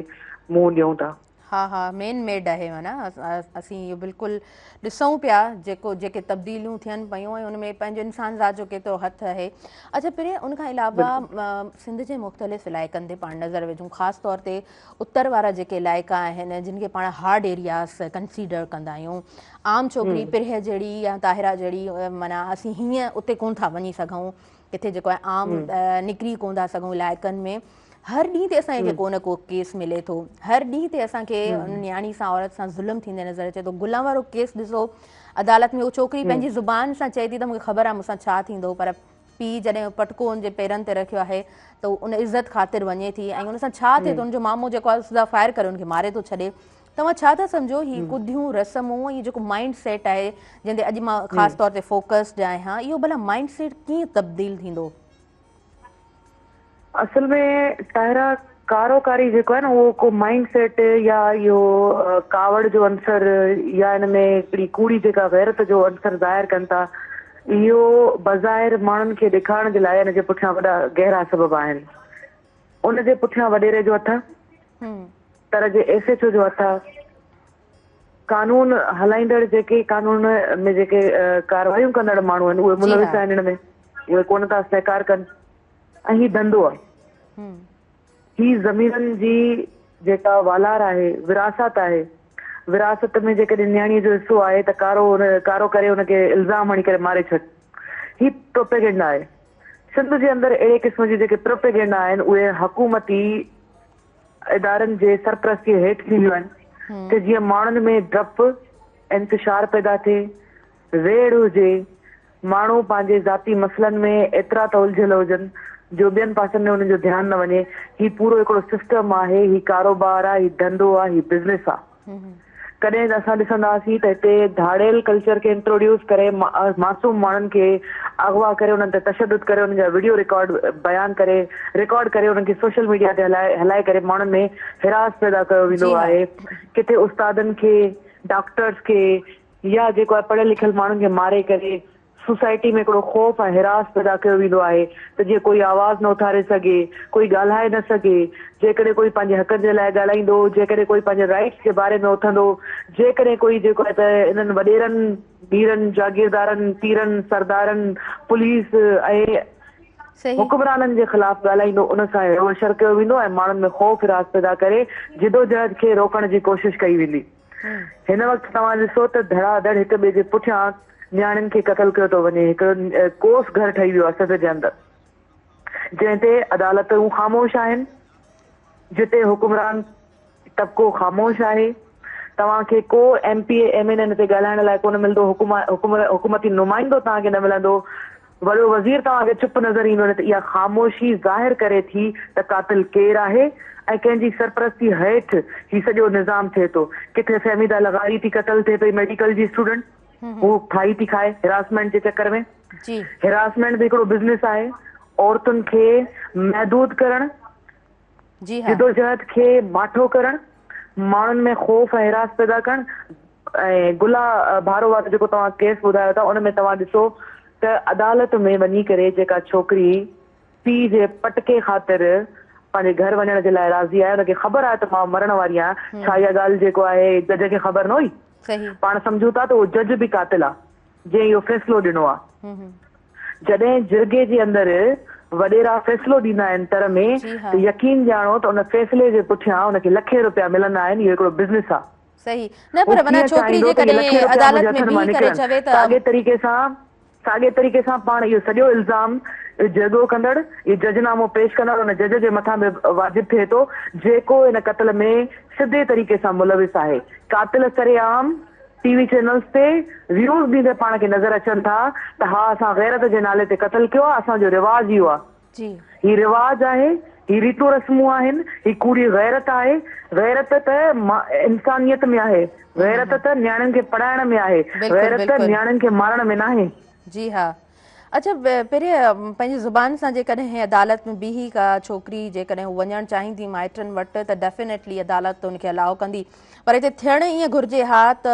منهن ڏيون ٿا. ها ها مين ميڊ آهي معنيٰ اسين اهو بلڪل ڏسون پيا جيڪو جيڪي تبديليون ٿين پيون ۽ ان ۾ پنهنجو انسان ذات جو ڪيترو هٿ آهي. اڇا پرين ان کان علاوه سنڌ جي مختلف علائقن تي پاڻ نظر وجهون، خاص طور تي اتر وارا جيڪي علائقا آهن جن کي پاڻ هارڊ ايرياز ڪنسيڊر ڪندا آهيون، عام ڇوڪري پرهه جهڙي يا طاهره جهڙي معنيٰ اسين هيئن اتي ڪونه ٿا وڃي سگهون، ڪٿي جيڪو آهي عام نڪري ڪونه ٿا سگهون علائقن ۾، هر ڏينهن تي اسان کي ڪو نه ڪو ڪيس ملي ٿو، هر ڏينهن تي اسان کي نياڻي سان عورت سان ظلم ٿيندي نظر اچي ٿو. گلان وارو ڪيس ڏسو عدالت ۾ اهو ڇوڪري پنهنجي زبان سان چئي ٿي ته مونکي خبر آهي مون سان ڇا ٿيندو، پر پيء جڏهن پٽڪو ان جي پيرن تي رکيو آهي ته ان عزت خاطر وڃي ٿي ۽ ان سان ڇا ٿئي ٿو، ان جو مامو جيڪو آهي سڌا فائر ڪري ان کي ماري ٿو ڇڏي. توهان ڇا ٿا سمجهو هي ڪڌيون رسمون ۽ جيڪو مائنڊ سيٽ آهي جنهن تي اڄ مان خاص طور تي فوڪسڊ آهيان، اهو ڀلا مائنڊ سيٽ ڪيئن تبديل ٿيندو؟ اصل ۾ طاهره ڪارو ڪاري جيڪو آهي نه اهو ڪو مائنڊ سيٽ يا اهو ڪاوڙ جو عنصر يا ان ۾ هڪڙي ڪوڙي جيڪا غيرت جو عنصر ظاهر ڪن ٿا اهو بظاهر ماڻهن کي ڏيکارڻ جي لاء ان جي پٺيان وڏا گهرا سبب آهن. ان جي پٺيان وڏيري جو هٿ، تر جي ايس ايڇ او جو هٿ، قانون هلائيندڙ جيڪي قانون ۾ جيڪي ڪاروايون ڪندڙ ماڻهو آهن اهي ملوث آهن ان ۾، اهي ڪونه ٿا سهڪار ڪن ۽ هي ڌنڌو آهي. هي زمينن جي جيڪا والار آهي، وراثت آهي، وراثت ۾ جيڪڏهن نياڻيء جو حصو آهي ته ڪارو ڪارو ڪري ان کي الزام هڻي ڪري ماري ڇڏ. هي پروپيگنڊا آهي. سنڌ جي اندر اهڙي قسم جون جيڪي پروپيگنڊا آهن اهي حڪومتي ادارن جي سرپرستيء هيٺ ٿينديون آهن ته جيئن ماڻهن ۾ ڊپ، انتشار پيدا ٿئي، ويڙهه هجي، ماڻهو پنهنجي ذاتي مسئلن ۾ ايترا ته الجهيل هجن جو ٻين پاسن ۾ انهن جو ڌيان نه وڃي. هي پورو هڪڙو سسٽم آهي، هي ڪاروبار آهي، هي ڌنڌو آهي، هي بزنس آهي. ڪڏهن اسان ڏسندا هئاسين ته هتي ڌاڙيل ڪلچر کي انٽروڊيوس ڪري معصوم ماڻهن کي اغوا ڪري انهن تي تشدد ڪري انهن جا وڊيو رڪارڊ بيان ڪري رڪارڊ ڪري انهن کي سوشل ميڊيا تي هلائي هلائي ڪري ماڻهن ۾ هراس پيدا ڪيو ويندو آهي. ڪٿي استادن کي، ڊاڪٽرز کي يا جيڪو آهي پڙهيل لکيل ماڻهن کي ماري ڪري سوسائٽي ۾ هڪڙو خوف ۽ هراس پيدا ڪيو ويندو آهي ته جيئن ڪوئي آواز نه اٿاري سگهي، ڪوئي ڳالهائي نه سگهي. جيڪڏهن ڪوئي پنهنجي حقن جي لاء ڳالهائيندو، جيڪڏهن ڪوئي پنهنجي رائيٽس جي باري ۾ اٿندو، جيڪڏهن ڪوئي جيڪو آهي ته انهن وڏيرن، ميرن، جاگيردارن، پيرن، سردارن، پوليس ۽ حڪمرانن جي خلاف ڳالهائيندو ان سان اهڙو حشر ڪيو ويندو ۽ ماڻهن ۾ خوف هراس پيدا ڪري جدوجهد کي روڪڻ جي ڪوشش ڪئي ويندي. هن وقت توهان ڏسو ته ڌڙا ڌڙ هڪ ٻئي جي پٺيان نياڻين کي قتل ڪيو ٿو وڃي. هڪڙو ڪوس گهر ٺهي ويو آهي سنڌ جي اندر جنهن تي عدالتون خاموش آهن، جتي حڪمران طبقو خاموش آهي. توهان کي ڪو M P A M N A ان تي ڳالهائڻ لاء ڪونه ملندو، حڪومتي نمائندو توهان کي نه ملندو، وڏو وزير توهان کي چپ نظر ايندو نه ته اها خاموشي ظاهر ڪري ٿي ته قاتل ڪير آهي ۽ ڪنهن جي سرپرستي هيٺ هي سڄو نظام ٿئي ٿو. ڪٿي فهميده لغاري ٿي قتل ٿئي پئي ميڊيڪل جي اسٽوڊنٽ هو ڦاهي ٿي کائي هراسمينٽ جي چڪر ۾. هراسمينٽ به هڪڙو بزنس آهي عورتن کي محدود ڪرڻ جدوجهد کي ماٺو ڪرڻ، ماڻهن ۾ خوف ۽ هراس پيدا ڪرڻ ۽ گلا ڀارو وارو جيڪو توهان ڪيس ٻڌايو ٿا ان ۾ توهان ڏسو ته عدالت ۾ وڃي ڪري جيڪا ڇوڪري پيء جي پٽڪي خاطر پنهنجي گهر وڃڻ جي لاء راضي آهي ان کي خبر آهي ته مان مرڻ واري آهيان ڇا اها ڳالهه جيڪو آهي جج کي خبر نه هئي؟ پاڻ سمجهون ٿا ته اهو جج به قاتل آهي. جنهن اهو فيصلو ڏنو آ. جڏهن جرڳي جي اندر وڏيرا فيصلو ڏيندا آهن تر ۾ ته يقين ڄاڻو ته ان فيصلي جي پٺيان ان کي لکين رپيا ملندا آهن اهو هڪڙو بزنس آ. صحيح نه پر معنيٰ ڇوڪري جيڪڏهن عدالت ۾ بيهي ڪري چوي ته. ساڳي طريقي سان ساڳي طريقي سان پاڻ اهو سڄو الزام جرڳو ڪندڙ اهو جج نامو پيش ڪندڙ ان جج جي مٿان به واجب ٿئي ٿو جيڪو ان قتل ۾ سڌي طريقي سان ملوث آهي قاتل سرعام ٽي وي چينلز تي ويوز ڏيندي پاڻ کي نظر اچن ٿا ته ها اسان غيرت جي نالي تي قتل ڪيو آهي اسان جو رواج اهو آهي هي رواج آهي هي ريتون رسمون آهن هي ڪوڙي غيرت آهي غيرت ته انسانيت ۾ آهي غيرت ته نياڻين کي پڙهائڻ ۾ آهي غيرت نياڻين کي مارڻ ۾ ناهي. جي ها اڇا پهرين پنهنجي زبان سان جيڪڏهن عدالت ۾ بيهي ڪا ڇوڪري جيڪڏهن هو وڃڻ چاهيندي مائٽن وٽ ته ڊيفينيٽلي عدالت ان کي الاء ڪندي پر هتي ٿيڻ ائين گهرجي ها ته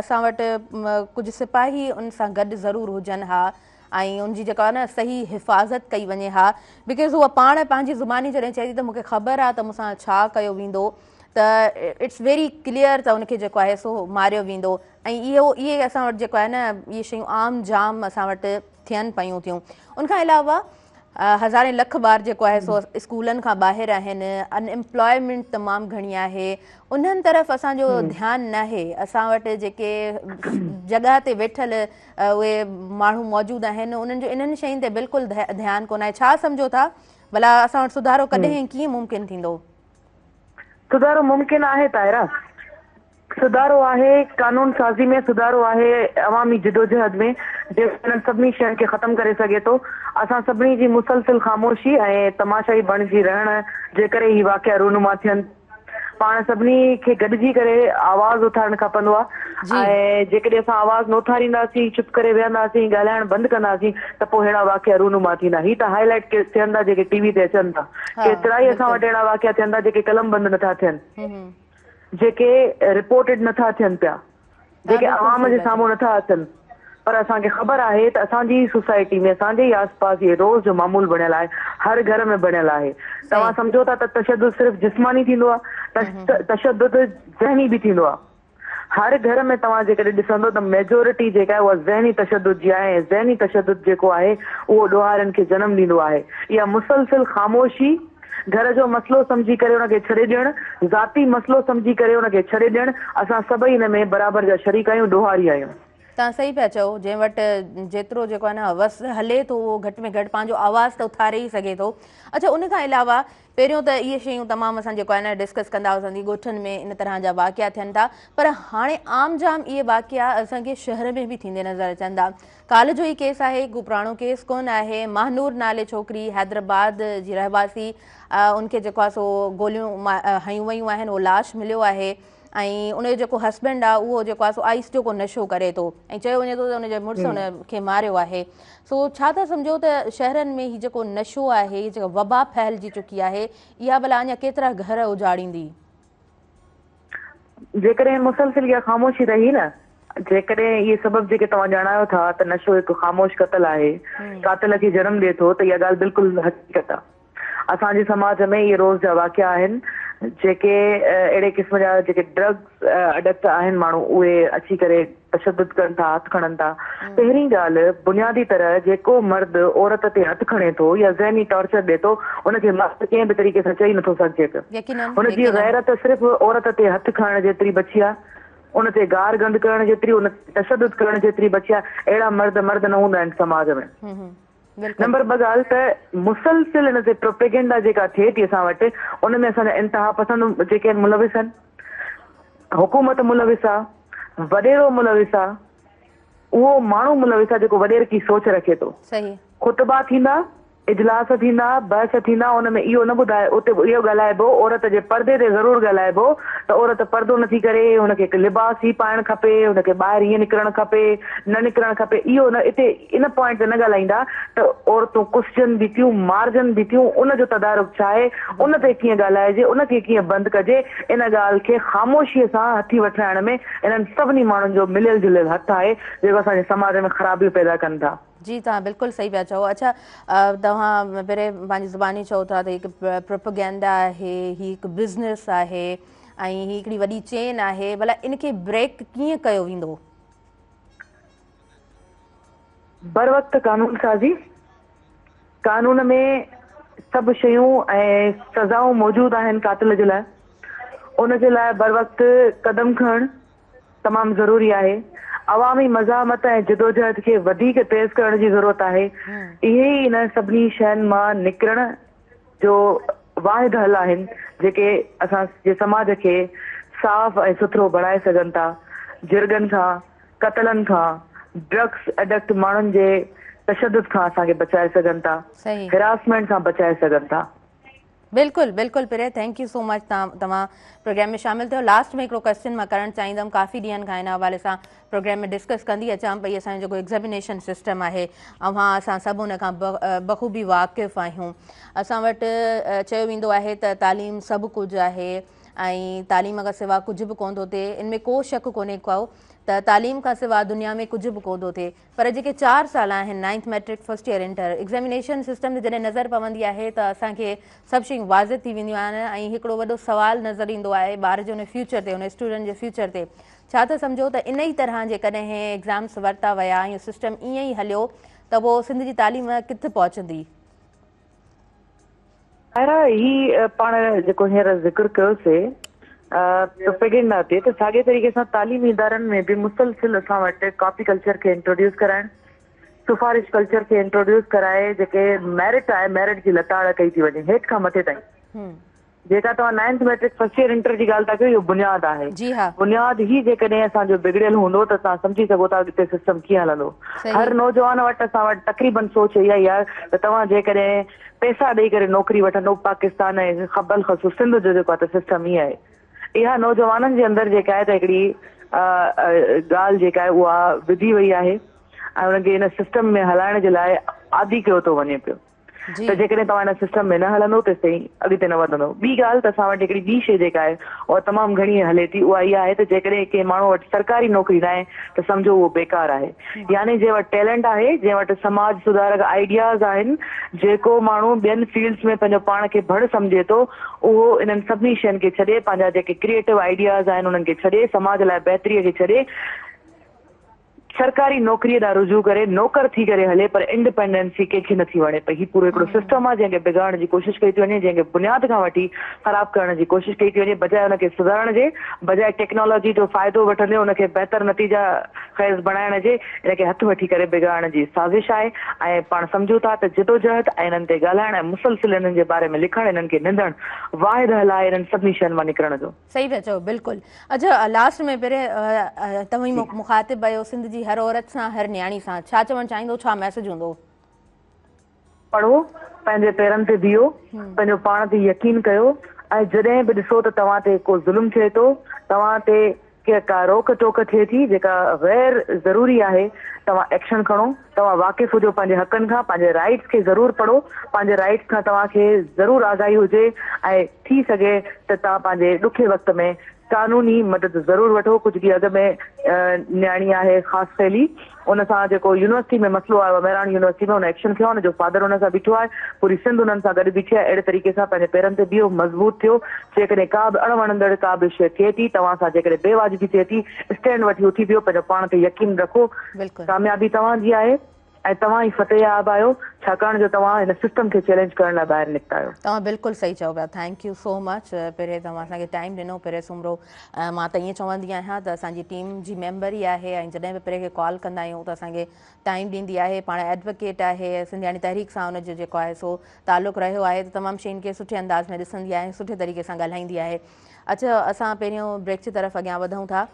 اسان وٽ ڪجهه سپاهي ان سان گڏ ضرور هجن ها ۽ ان جي جيڪا نه صحيح حفاظت ڪئي وڃي ها because هوء پاڻ پنهنجي زباني جڏهن چئي ٿي ته مون کي خبر آهي ته مون سان ڇا ڪيو ويندو ته it's very clear ته ان کي جيڪو آهي سو ماريو ويندو ۽ اهو اهي اسان وٽ جيڪو آهي نه اهي شيون عام جام اسان وٽ ٿين پيون ٿيون ان کان علاوه هزارين لک ٻار جيڪو آهي سو اسڪولن کان ٻاهر آهن ان امپلائمينٽ تمام گهڻي آهي انهن طرف اسان جو ڌيان ناهي اسان وٽ جيڪي جڳهه تي ويٺل اهي ماڻهو موجود آهن انهن جو انهن شين تي بلڪل ڌيان ڪونه آهي ڇا سمجهو ٿا ڀلا اسان وٽ سڌارو ڪڏهن ڪيئن ممڪن ٿيندو؟ سڌارو ممڪن آهي طاهره. سڌارو آهي قانون سازي ۾ سڌارو آهي عوامي جدوجهد ۾ جيڪو انهن سڀني شين کي ختم ڪري سگهي ٿو. اسان سڀني جي مسلسل خاموشي ۽ تماشائي بڻجي رهڻ جي ڪري هي واقعا رونما ٿين. پاڻ سڀني کي گڏجي ڪري آواز اٿارڻ کپندو آهي ۽ جيڪڏهن اسان آواز نه اٿارينداسين، چپ ڪري ويهنداسين، ڳالهائڻ بند ڪنداسين ته پوء ههڙا واقعا رونما ٿيندا. هي ته هائي لائيٽ ڪيس ٿين ٿا جيڪي ٽي وي تي اچن ٿا. ڪيترائي اسان وٽ اهڙا واقعا ٿين ٿا جيڪي قلمبند نٿا ٿين. جيڪي رپورٽيڊ نٿا ٿين پيا، جيڪي عوام جي سامهون نٿا اچن پر اسان کي خبر آهي ته اسان جي ئي سوسائٽي ۾ اسان جي ئي آس پاس اهي روز جو معمول بڻيل آهي، هر گهر ۾ بڻيل آهي. توهان سمجهو ٿا ته تشدد صرف جسماني ٿيندو آهي، تشدد ذهني به ٿيندو آهي. هر گهر ۾ توهان جيڪڏهن ڏسندو ته ميجورٽي جيڪا آهي اها ذهني تشدد جي آهي ۽ ذهني تشدد جيڪو آهي اهو ڏوهارين کي جنم ڏيندو آهي. اها مسلسل خاموشي، گهر جو مسئلو سمجهي ڪري ان کي ڇڏي ڏيڻ، ذاتي مسئلو سمجهي ڪري ان کي ڇڏي ڏيڻ، اسان سڀئي ان ۾ برابر جا شريڪ آهيون، ڏوهاري آهيون. توهان صحيح پيا چئو، جنهن وٽ جيترو جيڪو آهي نه وس هلي ٿو اهو گهٽ ۾ گهٽ پنهنجو آواز ته اٿاري ئي سگهي ٿو. اڇا ان کان علاوه پهريون ته اهي شيون تمام اسان جيڪو آهي نه ڊسڪس ڪندا هئاسين ڳوٺن ۾ ان طرح جا واقعا ٿين ٿا پر هاڻي عام جام اهي واقعا اسان کي شهر ۾ به ٿيندي نظر اچن ٿا. ڪالهه جو ئي ڪيس آهي ڪو پراڻو ڪيس ڪونه آهي ماهنور نالي ڇوڪري حيدرآباد جي رهواسي ان کي جيڪو آهي سو گوليون هنيون ويون آهن اهو لاش مليو آهي ۽ ان جو جيڪو هسبينڊ آهي اهو جيڪو آهي سو آئس جو ڪو نشو ڪري ٿو ۽ چيو وڃي ٿو ته ان جي مڙس ان کي ماريو آهي سو ڇا ٿا سمجهو ته شهرن ۾ هي جيڪو نشو آهي هي جيڪا وبا ڦهلجي چڪي آهي اها ڀلا اڃا ڪيترا گهر اجاڙيندي؟ جيڪڏهن مسلسل اها خاموشي رهي نه جيڪڏهن اهي سبب جيڪي توهان ڄاڻايو ٿا ته نشو هڪ خاموش قتل آهي، قاتل کي جنم ڏئي ٿو ته اها ڳالهه بلڪل حقيقت آهي. اسان جي سماج ۾ اهي روز جا واقعا آهن جيڪي اهڙي قسم جا جيڪي ڊرگس اڊڪٽ آهن ماڻهو اهي اچي ڪري تشدد ڪن ٿا هٿ کڻن ٿا. پهرين ڳالهه بنيادي طرح جيڪو مرد عورت تي هٿ کڻي ٿو يا ذهني ٽارچر ڏئي ٿو ان کي مرد ڪنهن به طريقي سان چئي نٿو سگهجي پيو. هن جي غيرت صرف عورت تي هٿ کڻڻ جيتري بچي آهي. ان تي گار گند ڪرڻ جيتري، ان تي تشدد ڪرڻ جيتري بچي آهي، اهڙا مرد مرد نه هوندا آهن سماج ۾. نمبر ٻه ڳالهه ته مسلسل ان تي پروپيگنڊا جيڪا ٿئي ٿي اسان وٽ ان ۾ اسان جا انتها پسند جيڪي آهن ملوث آهن، حڪومت ملوث آهي، وڏيرو ملوث آهي، اهو ماڻهو ملوث آهي جيڪو وڏيرڪي سوچ رکي ٿو. خطبا ٿيندا، اجلاس ٿيندا، بحث ٿيندا، ان ۾ اهو نه ٻڌائي اتي اهو ڳالهائبو، عورت جي پردي تي ضرور ڳالهائبو ته عورت پردو نٿي ڪري، هن کي هڪ لباس هي پائڻ کپي، هن کي ٻاهر هيئن نڪرڻ کپي، نه نڪرڻ کپي، اهو نه اتي ان پوائنٽ تي نه ڳالهائيندا ته عورتون ڪسجن به ٿيون، مارجن به ٿيون، ان جو تدارڪ ڇا آهي، ان تي ڪيئن ڳالهائجي، ان کي ڪيئن بند ڪجي، ان ڳالهه کي خاموشيء سان هٿي وٺرائڻ ۾ انهن سڀني ماڻهن جو مليل جليل هٿ آهي، جيڪو اسان جي سماج ۾ خرابيون پيدا ڪن ٿا. جي توهان بلڪل صحيح پيا چئو. اڇا توهان پهرين پنهنجي زباني چئو ٿا ته هي هڪ پروپيگنڊا آهي، هي هڪ بزنس آهي ۽ هي هڪڙي وڏي چين آهي، ڀلا ان کي بريڪ ڪيئن ڪيو ويندو؟ بروقت قانون سازي، قانون ۾ سڀ شيون ۽ سزائون موجود آهن قاتل جي لاء، ان جي لاء بروقت قدم کڻڻ تمام ضروري آهي. عوامي مزاحمت ۽ جدوجهد کي وڌيڪ تيز ڪرڻ جي ضرورت آهي. اهي ئي انهن سڀني شين مان نڪرڻ جو واحد حل آهن جيڪي اسان جي سماج کي صاف ۽ سٿرو بڻائي سگهن ٿا. جرڳن کان، قتلن کان، ڊرگس ايڊڪٽ ماڻهن جي تشدد کان اسان کي بچائي سگهن ٿا. هراسمينٽ کان بچائي سگهن ٿا. بلڪل بلڪل پري thank you سو مچ توهان پروگرام ۾ شامل ٿيو لاسٽ ۾ هڪڙو ڪويسچن مان ڪرڻ چاهيندم ڪافي ڏينهن کان هن حوالي سان پروگرام ۾ ڊسڪس ڪندي اچان پئي اسان جو جيڪو ايگزامينيشن سسٽم آهي اوهان اسان سڀ ان کان بخوبي واقف آهيون اسان وٽ چيو ويندو آهي ته تعليم سڀ ڪجهه آهي ۽ تعليم کان سوا ڪجهه به ڪونه ٿو ٿئي ان ۾ ڪو شڪ ڪونهي ڪو ته تعليم کان سوا دنيا ۾ ڪجهه به ڪونه ٿو ٿئي پر جيڪي چار سال آهن ninth matric first year inter examination system تي جڏهن نظر پوندي آهي ته اسان کي سڀ شيون واضح ٿي وينديون آهن ۽ هڪڙو وڏو سوال نظر ايندو آهي ٻار جي ان فيوچر تي ان اسٽوڊنٽ جي فيوچر تي ڇا ٿا سمجهو ته ان ئي طرح جيڪڏهن ايگزامس ورتا ويا ۽ سسٽم ائين ئي هليو ته پوء سنڌ جي تعليم ڪٿ پهچندي؟ سائره هي پاڻ جيڪو هينئر ذڪر ڪيوسي پروپيگنڊا تي ته ساڳئي طريقي سان تعليمي ادارن ۾ به مسلسل اسان وٽ ڪاپي ڪلچر کي انٽروڊيوس ڪرائڻ سفارش ڪلچر کي انٽروڊيوس ڪرائي جيڪي ميرٽ آهي ميرٽ جي لتاڙ ڪئي ٿي وڃي هيٺ کان مٿي تائين جيڪا توهان ninth matric first year inter جي ڳالهه ٿا ڪيو اهو بنياد آهي. جي ها. بنياد ئي جيڪڏهن اسان جو بگڙيل هوندو ته توهان سمجهي سگهو ٿا اڳتي سسٽم ڪيئن هلندو. هر نوجوان وٽ اسان وٽ تقريبن سوچ اها ئي آهي ته توهان جيڪڏهن پئسا ڏئي ڪري نوڪري وٺندو پاڪستان ۽ بالخصوص سنڌ جو جيڪو آهي ته سسٽم ئي آهي اها نوجوانن جي اندر جيڪا آهي ته هڪڙي ڳالهه جيڪا آهي اها وڌي وئي آهي ۽ انهن کي ان سسٽم ۾ هلائڻ جي لاء عادي ڪيو ٿو وڃي پيو. ته جيڪڏهن توهان ان سسٽم ۾ نه هلندو تيستائين اڳتي نه وڌندو. ٻي ڳالهه ته اسان وٽ هڪڙي ٻي شيء جيڪا آهي اها تمام گهڻي هلي ٿي اها اها آهي ته جيڪڏهن ڪنهن ماڻهوء وٽ سرڪاري نوڪري ناهي ته سمجهو اهو بيڪار آهي. يعني جنهن وٽ ٽيلنٽ آهي، جنهن وٽ سماج سڌارڪ آئيڊياز آهن، جيڪو ماڻهو ٻين فيلڊز ۾ پنهنجو پاڻ کي ڀڙ سمجهي ٿو اهو انهن سڀني شين کي ڇڏي پنهنجا جيڪي ڪريئيٽو آئيڊياز آهن انهن کي ڇڏي سماج لاء بهتريء کي ڇڏي سرڪاري نوڪريء ڏانهن رجوع ڪري نوڪر ٿي ڪري هلي پر انڊپينڊنسي ڪنهن کي نٿي وڻي پئي. هي پورو هڪڙو سسٽم آهي جنهن کي بگاڙڻ جي ڪوشش ڪئي ٿي وڃي، جنهن کي بنياد کان وٺي خراب ڪرڻ جي ڪوشش ڪئي ٿي وڃي بجاء ان کي سڌارڻ جي، بجاء ٽيڪنالاجي جو فائدو وٺندي ان کي بهتر نتيجا خيز بڻائڻ جي ان کي هٿ وٺي ڪري بگاڙڻ جي سازش آهي ۽ پاڻ سمجهون ٿا ته جدوجهد ۽ انهن تي ڳالهائڻ ۽ مسلسل انهن جي باري ۾ لکڻ انهن کي نندڻ واحد حل آهي انهن سڀني شين مان نڪرڻ جو. صحيح پيا چئو بلڪل اڇا لاسٽ ۾ پري توهين مخاطب آهيو سنڌ جي هر عورت سان هر نياڻي سان ڇا چوڻ چاهيندو ڇا ميسج هوندو. پڙهو پنهنجي پيرن تي بيهو پنهنجو پاڻ تي يقين ڪيو ۽ جڏهن به ڏسو ته توهان تي ڪو ظلم ٿئي ٿو توهان تي ڪي ڪا روڪ ٽوڪ ٿئي ٿي جيڪا غير ضروري آهي توهان ايڪشن کڻو توهان واقف هجو پنهنجي حقن کان پنهنجي رائيٽس کي ضرور پڙهو پنهنجي رائيٽس کان توهان کي ضرور آگاهي هجي ۽ ٿي سگهي ته توهان پنهنجي ڏکي وقت ۾ قانوني مدد ضرور وٺو ڪجهه ڏينهن اڳ ۾ نياڻي آهي خاصخيلي ان سان جيڪو يونيورسٽي ۾ مسئلو آيو آهي مهراڻ يونيورسٽي ۾ ان ايڪشن کنيو آهي ان جو فادر ان سان بيٺو آهي پوري سنڌ انهن سان گڏ بيٺي آهي اهڙي طريقي سان پنهنجي پيرن تي بيهو مضبوط ٿيو جيڪڏهن ڪا به اڻ وڻندڙ ڪا به شيء ٿئي ٿي توهان سان جيڪڏهن بي واجبي ٿئي ٿي اسٽينڊ وٺي اٿي بيهو پنهنجو پاڻ تي يقين رکو ڪاميابي توهان جي آهي. ۽ توهان ئي فتحياب آهيو ڇاڪاڻ جو توهان هن سسٽم کي چئلينج ڪرڻ لاء ٻاهر نڪتا آهيو. توهان بلڪل صحيح چئو پيا thank you سو مچ پري توهان اسان کي ٽائيم ڏنو پري سومرو مان ته ائين چوندي آهيان ته اسان جي ٽيم جي ميمبر ئي آهي ۽ جڏهن به پري کي ڪال ڪندا آهيون ته اسان کي ٽائيم ڏيندي آهي پاڻ ايڊوڪيٽ آهي سنڌياڻي تحريڪ سان ان جو جيڪو آهي سو تعلق رهيو آهي ته تمام شين کي سٺي انداز ۾ ڏسندي آهي سٺي طريقي سان ڳالهائيندي آهي اڇا اسان پهريون بريڪ جي طرف اڳيان وڌون ٿا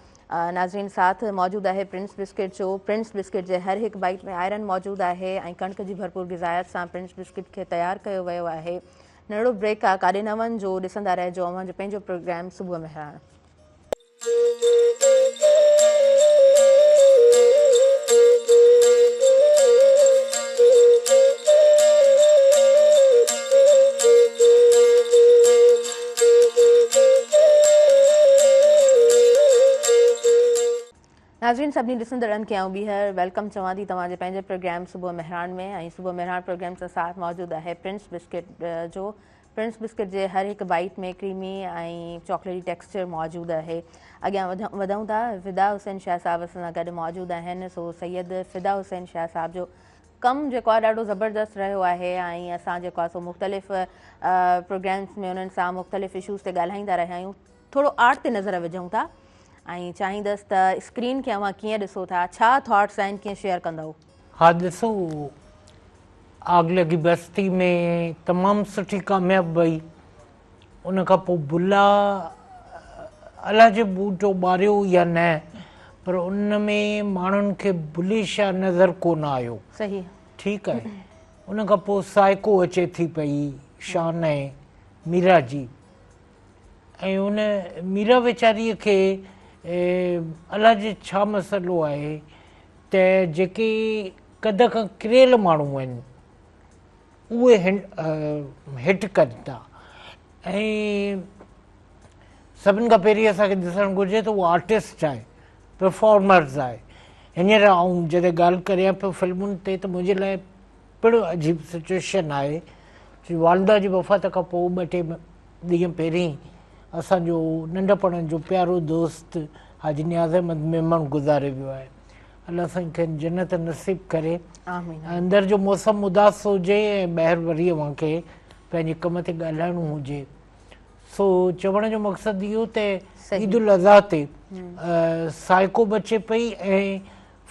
ناظرين ساٿ موجود آهي پرنس بسڪٽ جو پرنس بسڪٽ جي هر هڪ بائيٽ ۾ آئرن موجود آهي ۽ ڪڻڪ جي ڀرپور غذائيت سان پرنس بسڪٽ کي تيار ڪيو ويو آهي ننڍڙو بريڪ آ ڪاڏي نه وڃجو ڏسندا رهجو اوهان جو پنهنجو پروگرام صبح مهراڻ. ناظرين سڀني ڏسندڙن کي آئون ٻيهر welcome چوان ٿي توهان جي پنهنجي پروگرام صبح مهراڻ ۾ ۽ صبح مهراڻ پروگرام سان ساٿ موجود آهي پرنس بسڪٽ جو پرنس بسڪٽ جي هر هڪ بائيٽ ۾ ڪريمي ۽ چاڪليٽي ٽيڪسچر موجود آهي اڳيان وڌون ٿا فدا حسين شاهه صاحب اسان سان گڏ موجود آهن سو سيد فدا حسين شاهه صاحب جو ڪم جيڪو آهي ڏاڍو زبردست رهيو آهي ۽ اسان جيڪو آهي سو مختلف پروگرامس ۾ انهن سان مختلف اشوز تي ڳالهائيندا رهيا آهيون ٿورو آرٽ تي نظر وجهون ٿا ۽ چاهيندس ته اسڪرين کي اوهان ڪيئن ڏسو ٿا ڇا ٿاٽس آهن ڪيئن شيئر ڪندؤ. ها ڏسو آگ لگي بستي ۾ تمام سٺي ڪامياب وئي ان کان پوء بلا الاجي ٻوٽو ٻاريو يا نه پر ان ۾ ماڻهن کي بلي شاهه نظر ڪونه آيو. صحيح. ٺيڪ آهي ان کان پوء سائيڪو اچي ٿي پئي شان ۽ ميرا جي ۽ ان ميرا ويچاريء کي الاجي ڇا مسئلو آهي ته جيڪي قد کان ڪريل ماڻهو آهن اهي هٽ ڪن ٿا ۽ سڀن کان پهرين اسان کي ڏسڻ گهرجي ته اهو آرٽسٽ آهي پرفارمرز آهي هينئر آئون جڏهن ڳالهه ڪريان پيو فلمن تي ته منهنجي لاء پڻ عجيب سچويشن آهي جو والده جي وفات کان پوء ٻه ٽي ڏينهن پهرين اسان جو ننڍپڻ جو پيارو دوست حاجي نياز احمد ميمڻ گذاري ويو آهي الله سائين کين جنت نصيب ڪري. آمين. اندر جو موسم اداس هجي ۽ ٻاهر وري اوهان کي پنهنجي ڪم تي ڳالهائڻو هجي سو چوڻ جو مقصد اهو ته عيد الاضحيٰ تي سائيڪو به اچي پئي ۽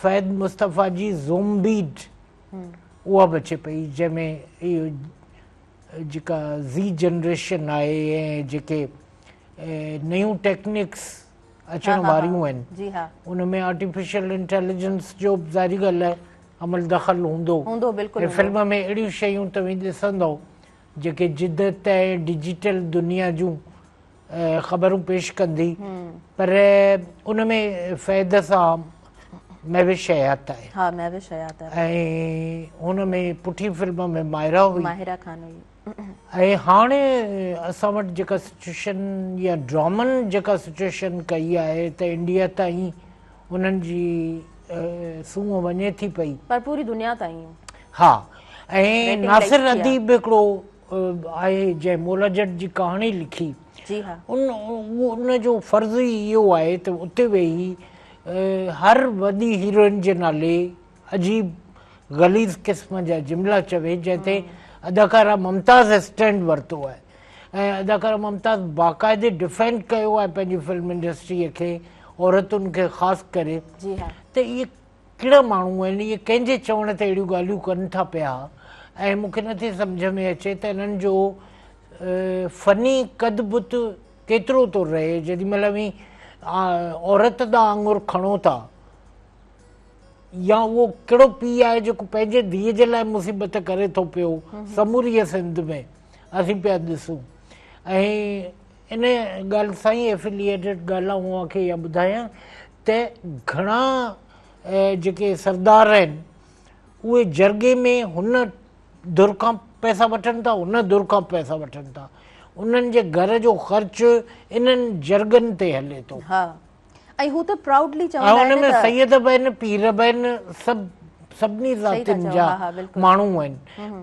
فهد مصطفيٰ جي زومبيڊ اها به اچي پئي جنهن ۾ اهو جيڪا زي جنريشن آهي ۽ جيڪي نيون ٽيڪنڪس اچڻ واريون آهن ان ۾ آرٽيفيشل انٽيليجنس جو به ظاهري ڳالهه آهي عمل دخل هوندو ۽ فلم ۾ اهڙيون شيون توهين ڏسندؤ جيڪي جدت ۽ ڊجيٽل دنيا جون خبرون پيش ڪندي پر ان ۾ فهد سان مهوش حيات آهي ها مهوش حيات آهي ۽ هن ۾ پٺين فلم ۾ ماهره هئي ماهره خان هئي ۽ هاڻي اسان وٽ جيڪا سچويشن يا ڊرامن جيڪا سچويشن ڪئي آهي ته انڊيا تائين انهن جي سونهن وڃي ٿي پئي پر پوري دنيا تائين ها ۽ ناصر اديب هڪڙو آهي جنهن مولا جٽ جي ڪهاڻي لکي جي ها ان ان جو فرض ئي اهو آهي ته اتي ويهي هر وڏي هيروئن جي نالي عجيب غليظ قسم جا جملا چوي جنهن تي اداڪارا ممتاز اسٽينڊ ورتو آهي ۽ اداڪارا ممتاز باقاعدي ڊفينڊ ڪيو آهي پنهنجي فلم انڊسٽريء کي عورتن کي خاص ڪري ته اهي ڪهڙا ماڻهو آهن اهي ڪنهن جي چوڻ تي اهڙيون ڳالهيون ڪن ٿا پيا ۽ مون کي نٿي سمجهه ۾ اچي ته انهن جو فني قد بت ڪيترو ٿو رهي جيڏي مهل اوهين عورت ڏانهن آڱر کڻو ٿا يا اهو ڪهڙو پيء آهي جيڪو پنهنجي ڌيء جي لاء مصيبت ڪري ٿو پيو سموريء سنڌ ۾ اسين پيا ڏسون ۽ ان ڳالهه سان ئي افيليئيٽيڊ ڳالهه آئون اوهان کي اها ٻڌايان ته گهڻا جيڪي سردار آهن اهي جرڳي ۾ هن ڌر کان پئسا وٺن ٿا هن ڌر کان پئسا وٺن ٿا انهن جي گهر جو خرچ انهن جرڳن تي هلي ٿو. ها ۽ هو ته پرائوڊلي چوندا آهن ۽ ان ۾ سيد به آهن پير به آهن سڀ سڀني ذاتين جا ماڻهو آهن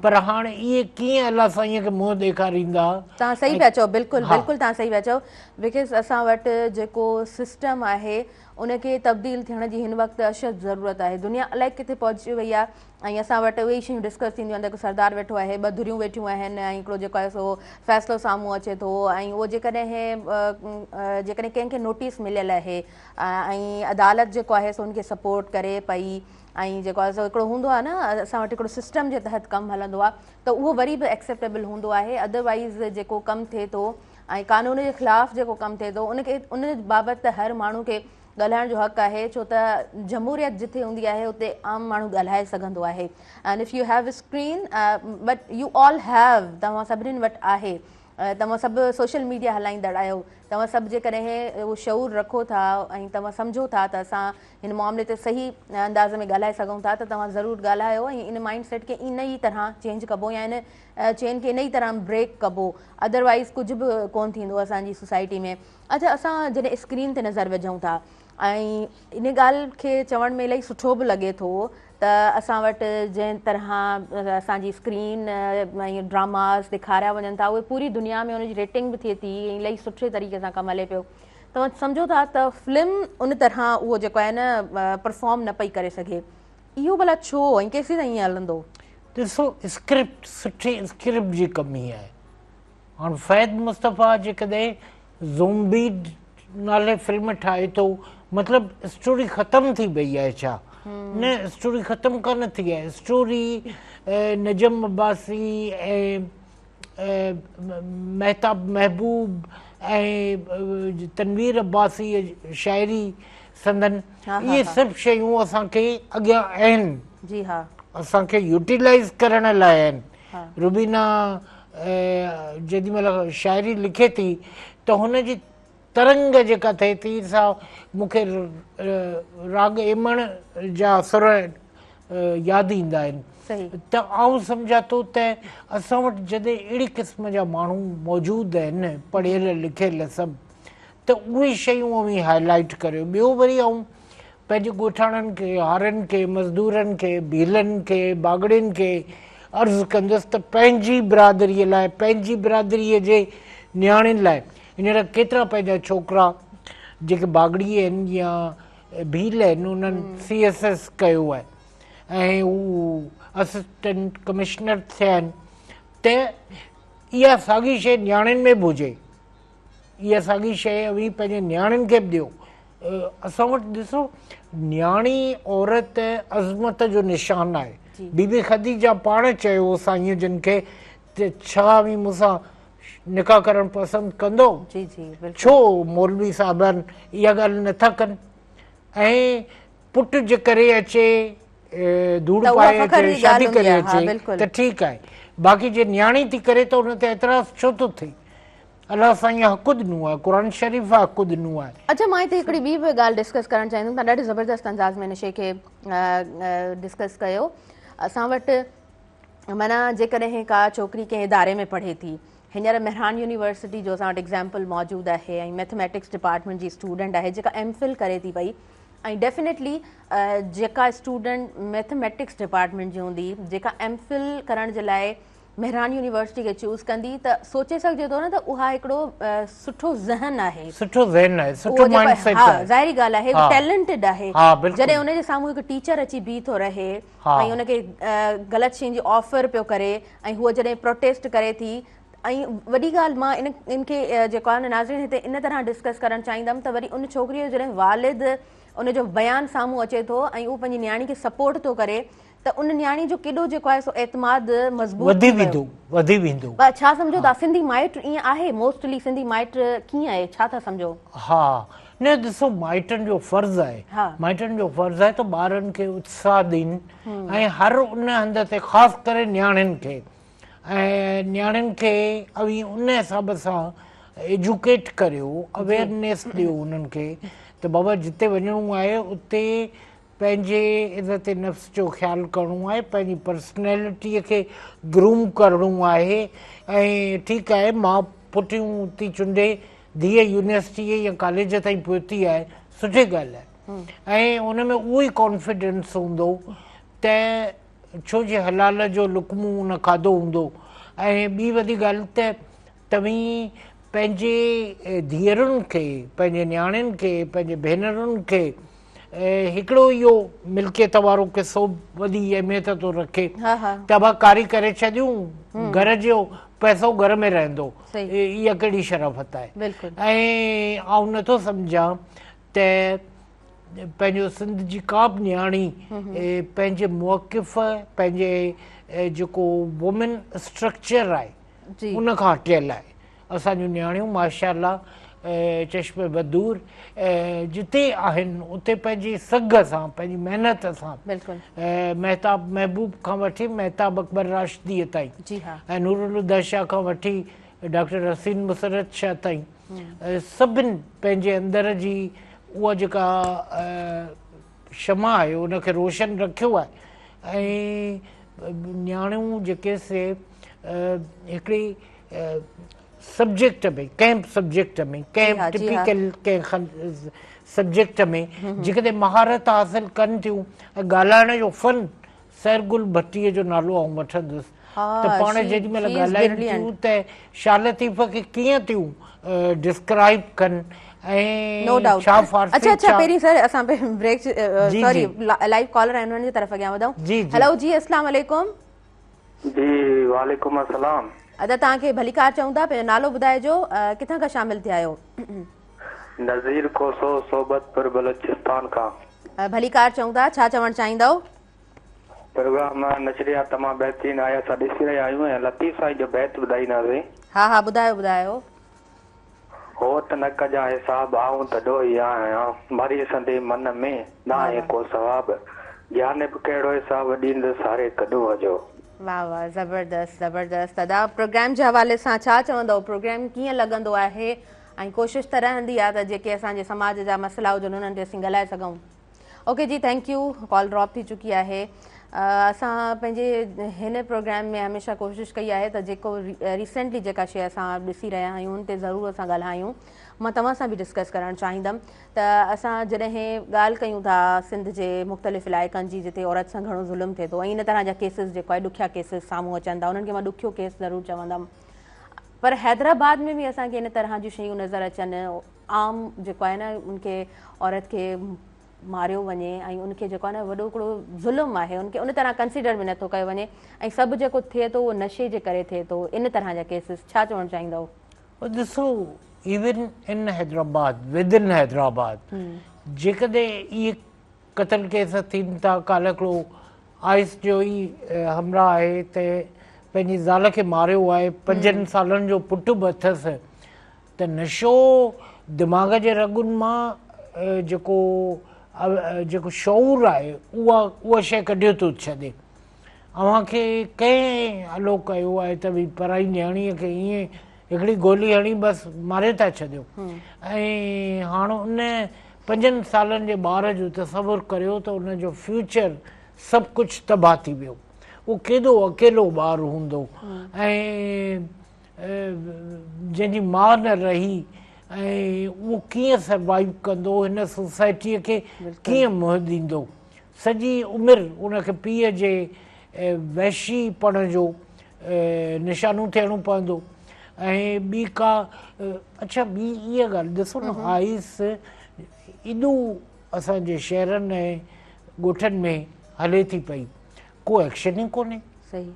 پر هاڻ اهي ڪيئن الله سائين کي منهن ڏيکاريندا. توهان صحيح پيا چئو بلڪل بلڪل توهان صحيح پيا چئو because اسان وٽ جيڪو سسٽم آهي ان کي تبديل ٿيڻ جي هن وقت اشد ضرورت آهي دنيا الائي ڪٿي پهچي وئي آهي ۽ اسان وٽ اهي ئي شيون ڊسڪس ٿينديون آهن ته هڪ سردار ويٺو آهي ٻه ڌريون ويٺيون آهن ۽ هڪڙو جيڪو آهي سو فيصلو سامهون اچي ٿو ۽ اهو جيڪڏهن جيڪڏهن ڪنهن کي نوٽيس مليل آهي ۽ عدالت جيڪو آهي سو ان کي سپورٽ ڪري پئي ۽ جيڪو آهي سو هڪڙو هوندو آهي نه اسان وٽ هڪڙو سسٽم جي تحت ڪم هلندو آهي ته اهو وري به ايڪسيپٽيبل هوندو آهي ادروائز جيڪو ڪم ٿئي ٿو ۽ قانون جي خلاف جيڪو ڪم ٿئي ٿو ان کي ان بابت ته هر ماڻهو کي ڳالهائڻ جو حق آهي ڇو ته جمهوريت جتي هوندي آهي اتي عام ماڻهو ڳالهائي سگهندو آهي and if you have screen but you all have توهان سڀني وٽ آهي توهان سڀ سوشل ميڊيا هلائيندڙ آهيو توهان سڀ جيڪڏهن اهو شعور رکو ٿا ۽ توهان سمجهو ٿا ته اسان هن معاملي تي صحيح انداز ۾ ڳالهائي سگهون ٿا ته توهان ضرور ڳالهايو ۽ ان مائنڊ سيٽ کي ان ئي طرح چينج ڪبو يا ان چين کي انهي طرح بريڪ ڪبو ادروائيز ڪجهه به ڪون ٿيندو اسان جي سوسائٽي ۾ اڇا اسان جڏهن اسڪرين تي نظر وجهون ٿا ۽ ان ڳالهه کي چوڻ ۾ الاهي سٺو به لڳي ٿو ته اسان وٽ جنهن طرح اسان جي اسڪرين ۽ ڊراماز ڏيکاريا وڃن ٿا اهي پوري دنيا ۾ ان جي ريٽنگ به ٿئي ٿي ۽ الاهي سٺي طريقي سان ڪم هلي پيو توهان سمجهو ٿا ته فلم ان طرح اهو جيڪو آهي نه پرفارم نه پئي ڪري سگهي اهو ڀلا ڇو ۽ ڪيسين تائين ائين هلندو؟ ڏسو اسڪرپٽ سٺي اسڪرپٽ جي ڪمي آهي. هاڻ فهد مصطفيٰ جيڪڏهن زومبي نالي فلم ٺاهي ٿو مطلب اسٽوري ختم ٿي وئي آهي ڇا؟ نه اسٽوري ختم ڪانه ٿي آهي اسٽوري نجم عباسي ۽ مهتاب محبوب ۽ تنوير عباسيء شاعري سندن اهي سڀ شيون اسان کي اڳيان آهن جي ها اسان کي يوٽيلائز ڪرڻ لاء آهن روبينا جيڏي مهل شاعري لکي ٿي ته هن جي ترنگ جيڪا ٿئي ٿي سا مون کي راڳ ايمڻ جا سر ياد ايندا آهن ته آئون سمجهان ٿو ته اسان وٽ جڏهن اهڙي قسم جا ماڻهو موجود آهن پڙهيل لکيل سڀ ته اهي شيون اوهين هائي لائيٽ ڪريو ٻيو وري آئون پنهنجي ڳوٺاڻن کي، هارين کي، مزدورن کي، ڀيلن کي، باگڙين کي عرض ڪندس ته پنهنجي برادريء لاء، پنهنجي برادريء جي نياڻين لاء هينئر ڪيترا پنهنجا ڇوڪرا جيڪي باگڙي آهن يا ڀيل آهن انهن سي ايس ايس ڪيو آهي ۽ هو اسسٽنٽ ڪمشنر ٿيا آهن ته اها ساڳي شيء نياڻين ۾ به هجي. اها ساڳي شيء اوهين پنهنجي نياڻين کي به ڏيو. اسان وٽ ڏسو نياڻي عورت عظمت جو نشان آهي. بي بي خديجه پاڻ چيو هو سائين جن کي ته ڇا اوهين مون سان نڪاح ڪرڻ پسند ڪندؤ؟ ڇو مولوي صاحبان اها ڳالهه نٿا ڪن ۽ پٽ جي ڪري اچي ڌوڙ پائي اچي شادي ڪري اچي ته ٺيڪ آهي باقي جي نياڻي ٿي ڪري ته ان تي اعتراض ڇو ٿو ٿئي؟ الله سائين حق ڏنو آهي قرآن شريف حق ڏنو آهي. اڇا مان هتي هڪڙي ٻي به ڳالهه ڊسڪس ڪرڻ چاهيندم توهان ڏاڍي زبردست انداز ۾ هن شي کي ڊسڪس ڪيو اسان وٽ معنيٰ جيڪڏهن ڪا ڇوڪري ڪنهن اداري ۾ پڙهي ٿي هينئر مهراڻ يونيورسٽي جو اسان وٽ ايگزامپل موجود آهي ۽ ميٿميٽڪس ڊپارٽمينٽ جي اسٽوڊنٽ آهي جيڪا ايم فل ڪري ٿي پئي ۽ ڊيفينيٽلي جيڪا اسٽوڊنٽ ميٿميٽڪس ڊپارٽمينٽ جي هوندي جيڪا ايم فل ڪرڻ جي لاء مهراڻ يونيورسٽي کي چوز ڪندي ته سوچي سگهجي ٿو نه ته اها هڪڙو سٺو ذهن آهي. سٺو ذهن آهي سٺو مائنڊ سيٽ آهي. ظاهري ڳالهه آهي هو ٽيلنٽيڊ آهي جڏهن ان جي سامهون هڪ ٽيچر اچي بيهي ٿو رهي ۽ ان کي غلط شين جي آفر پيو ڪري ۽ هوء جڏهن پروٽيسٽ ڪري ٿي ۽ وڏي ڳالهه مان ان ان کي جيڪو آهي نه ناظرين هتي ان طرح ڊسڪس ڪرڻ چاهيندم ته وري ان ڇوڪري جو جڏهن والد ان جو بيان سامهون اچي ٿو ۽ اهو پنهنجي نياڻي کي سپورٽ ٿو ڪري ته ان نياڻي جو ڪيڏو جيڪو آهي سو اعتماد مضبوط وڌي ويندو وڌي ويندو. ڇا سمجهو ٿا سنڌي مائٽ ائين آهي موسٽلي سنڌي مائٽ ڪيئن آهي ڇا ٿا سمجهو؟ ها نه ڏسو مائٽن جو فرض آهي مائٽن جو فرض آهي ته ٻارن کي اتساهه ڏين ۽ هر ان هنڌ تي خاص ڪري نياڻين کي ۽ نياڻين کي اوهين ان حساب سان ايجوڪيٽ ڪريو اويئرنيس ڏيو انهن کي ته بابا جتي وڃڻو آهي اتي پنهنجي عزت نفس جو خيال ڪرڻو آهي، پنهنجي پرسنالٽيء کي گروم ڪرڻو آهي ۽ ٺيڪ آهي مان پٽيون ٿي چونڊي ڌيء يونيورسٽيء يا ڪاليج تائين پهتي آهي سٺي ڳالهه آهي ۽ ان ۾ اهو ئي ڪانفيڊنس هوندو ته ڇو جي حلال جو لقمو ان کاڌو هوندو ۽ ٻي وڏي ڳالهه ته توهين پنهنجي ڌيئرن کي پنهنجي نياڻين کي پنهنجي ڀينرن کي هڪڙو اهو ملڪيت وارو قصو وڏي اهميت ٿو رکي ته ابا ڪاري ڪري ڇڏيون گهر جو پئسو گهر ۾ رهندو اها ڪهڙي شرافت آهي ۽ آئون نٿو سمجهان ته پنهنجو سنڌ جي ڪا به نياڻي پنهنجي موقف پنهنجي جيڪو وومين اسٽرڪچر آهي ان کان هٽيل آهي. اسان جون نياڻيون ماشاء الله چشم بدور جتي آهن اتي پنهنجي سگهه سان پنهنجي محنت سان مهتاب محبوب کان وٺي مهتاب اڪبر راشديء تائين ۽ نور الهديٰ شاهه کان وٺي ڊاڪٽر حسين مسرت شاهه تائين سڀن پنهنجي اندر جي اها جيڪا شمع آهي ان کي روشن رکيو آهي ۽ نياڻيون جيڪي سي هڪڙي سبجيڪٽ ۾ ڪنهن به سبجيڪٽ ۾ ڪنهن به ٽپيڪل ڪنهن سبجيڪٽ ۾ جيڪڏهن مهارت حاصل ڪن ٿيون ۽ ڳالهائڻ جو فن سحر گل ڀٽيء جو نالو آئون وٺندس ته پاڻ جيڏي مهل ڳالهائين ٿيون ته شاهه لطيف کي ڪيئن ٿيون ڊسڪرائيب ڪن ۽ ڇا فارسي اڇا اڇا پهرين سر اسان بريڪ سوري لائيو ڪالر آهن انهن جي طرف اڳيان وڌون هلو جي اسلام عليڪم. جي وعليڪم السلام. ادا توهان کي ڀليڪار چئون ٿا پنهنجو نالو ٻڌائجو ڪٿان کان شامل ٿيا آهيو. نذير کوسو صحبت پور بلوچستان کان. ڀليڪار چئون ٿا ڇا چوڻ چاهيندؤ. پروگرام نشريات تمام بهترين آهي اسان ڏسي رهيا آهيون ۽ لطيف سائين جو بيت ٻڌائينداسين. ها ها ٻڌايو ٻڌايو. هوت نه ڪجان حساب آئون ته ڏوهي آهيان مري سندي من ۾ ناهي ڪو ثواب جانب ڪهڙو حساب ڏيندس هر هڪ ڏوهه جو. واه واه زبردست زبردست ادا پروگرام جي حوالي سان ڇا چوندؤ پروگرام ڪيئن لڳندو آهي ۽ ڪوشش ته رهندي آهي ته جيڪي اسان جي سماج جا مسئلا هجن انهن تي اسين ڳالهائي سگهون. اوڪي جي thank you call drop ٿي چڪي آهي اسان پنهنجي هن پروگرام ۾ هميشه ڪوشش ڪئي آهي ته جيڪو ريسينٽلي جيڪا شي اسان ڏسي رهيا آهيون ان تي ضرور اسان ڳالهايون مان توهان سان به ڊسڪس ڪرڻ چاهيندم ته اسان جڏهن ڳالهه ڪيون ٿا سنڌ جي مختلف علائقن جي جتي عورت سان گهڻو ظلم ٿئي ٿو ۽ ان طرح جا ڪيسز جيڪو آهي ڏکيا ڪيسز سامهون اچن ٿا انهن کي مان ڏکيو ڪيس ضرور چوندم پر حيدرآباد ۾ به اسان کي ان طرح جون شيون نظر اچن عام جيڪو آهي نه ان کي عورت کي ماريو وڃي ۽ ان کي جيڪو آهي نه وڏو هڪڙو ظلم آهي ان کي ان طرح ڪنسيڊر به نٿو ڪيو وڃي ۽ سڀ جيڪو ٿئي ٿو اهو نشي جي ڪري ٿئي ٿو ان طرح جا ڪيسز ڇا چوڻ چاهيندؤ؟ ڏسو even in Hyderabad within Hyderabad جيڪڏهن اهي قتل ڪيس ٿين ٿا ڪالهه هڪڙو آئس جو ئي همراهه آهي ته پنهنجي زال کي ماريو آهي پنجن سالن جو پٽ به اٿس ته نشو دماغ جي رڳن مان جيڪو جيڪو شعور آهي اها اها شيء ڪڍيو ٿو ڇڏي. اوهان کي ڪنهن الو ڪيو آهي ته ڀئي پرائي نياڻيء کي ائين هڪڙي گولي هڻي بس ماري ٿا ڇڏيو ۽ هاڻ ان پنجن سالن جي ٻار جو تصور ڪريو ته ان جو فيوچر سڀ ڪجهه تباهه ٿي ويو. اهو ڪيڏو اڪيلو ٻار هوندو ۽ جنهن جي ماء نه رهي ۽ اهو ڪيئن سروائيو ڪندو هن سوسائٽيء کي ڪيئن منهن ڏيندو سڄي عمر ان کي پيء جي وحشي پڻ جو نشانو ٿيڻو پوندو ۽ ٻي ڪا اڇا ٻي اها ڳالهه ڏسو نه آئس ايڏو اسان جي شهرن ۽ ڳوٺن ۾ هلي ٿي پئي ڪو ايڪشن ئي ڪونهي صحيح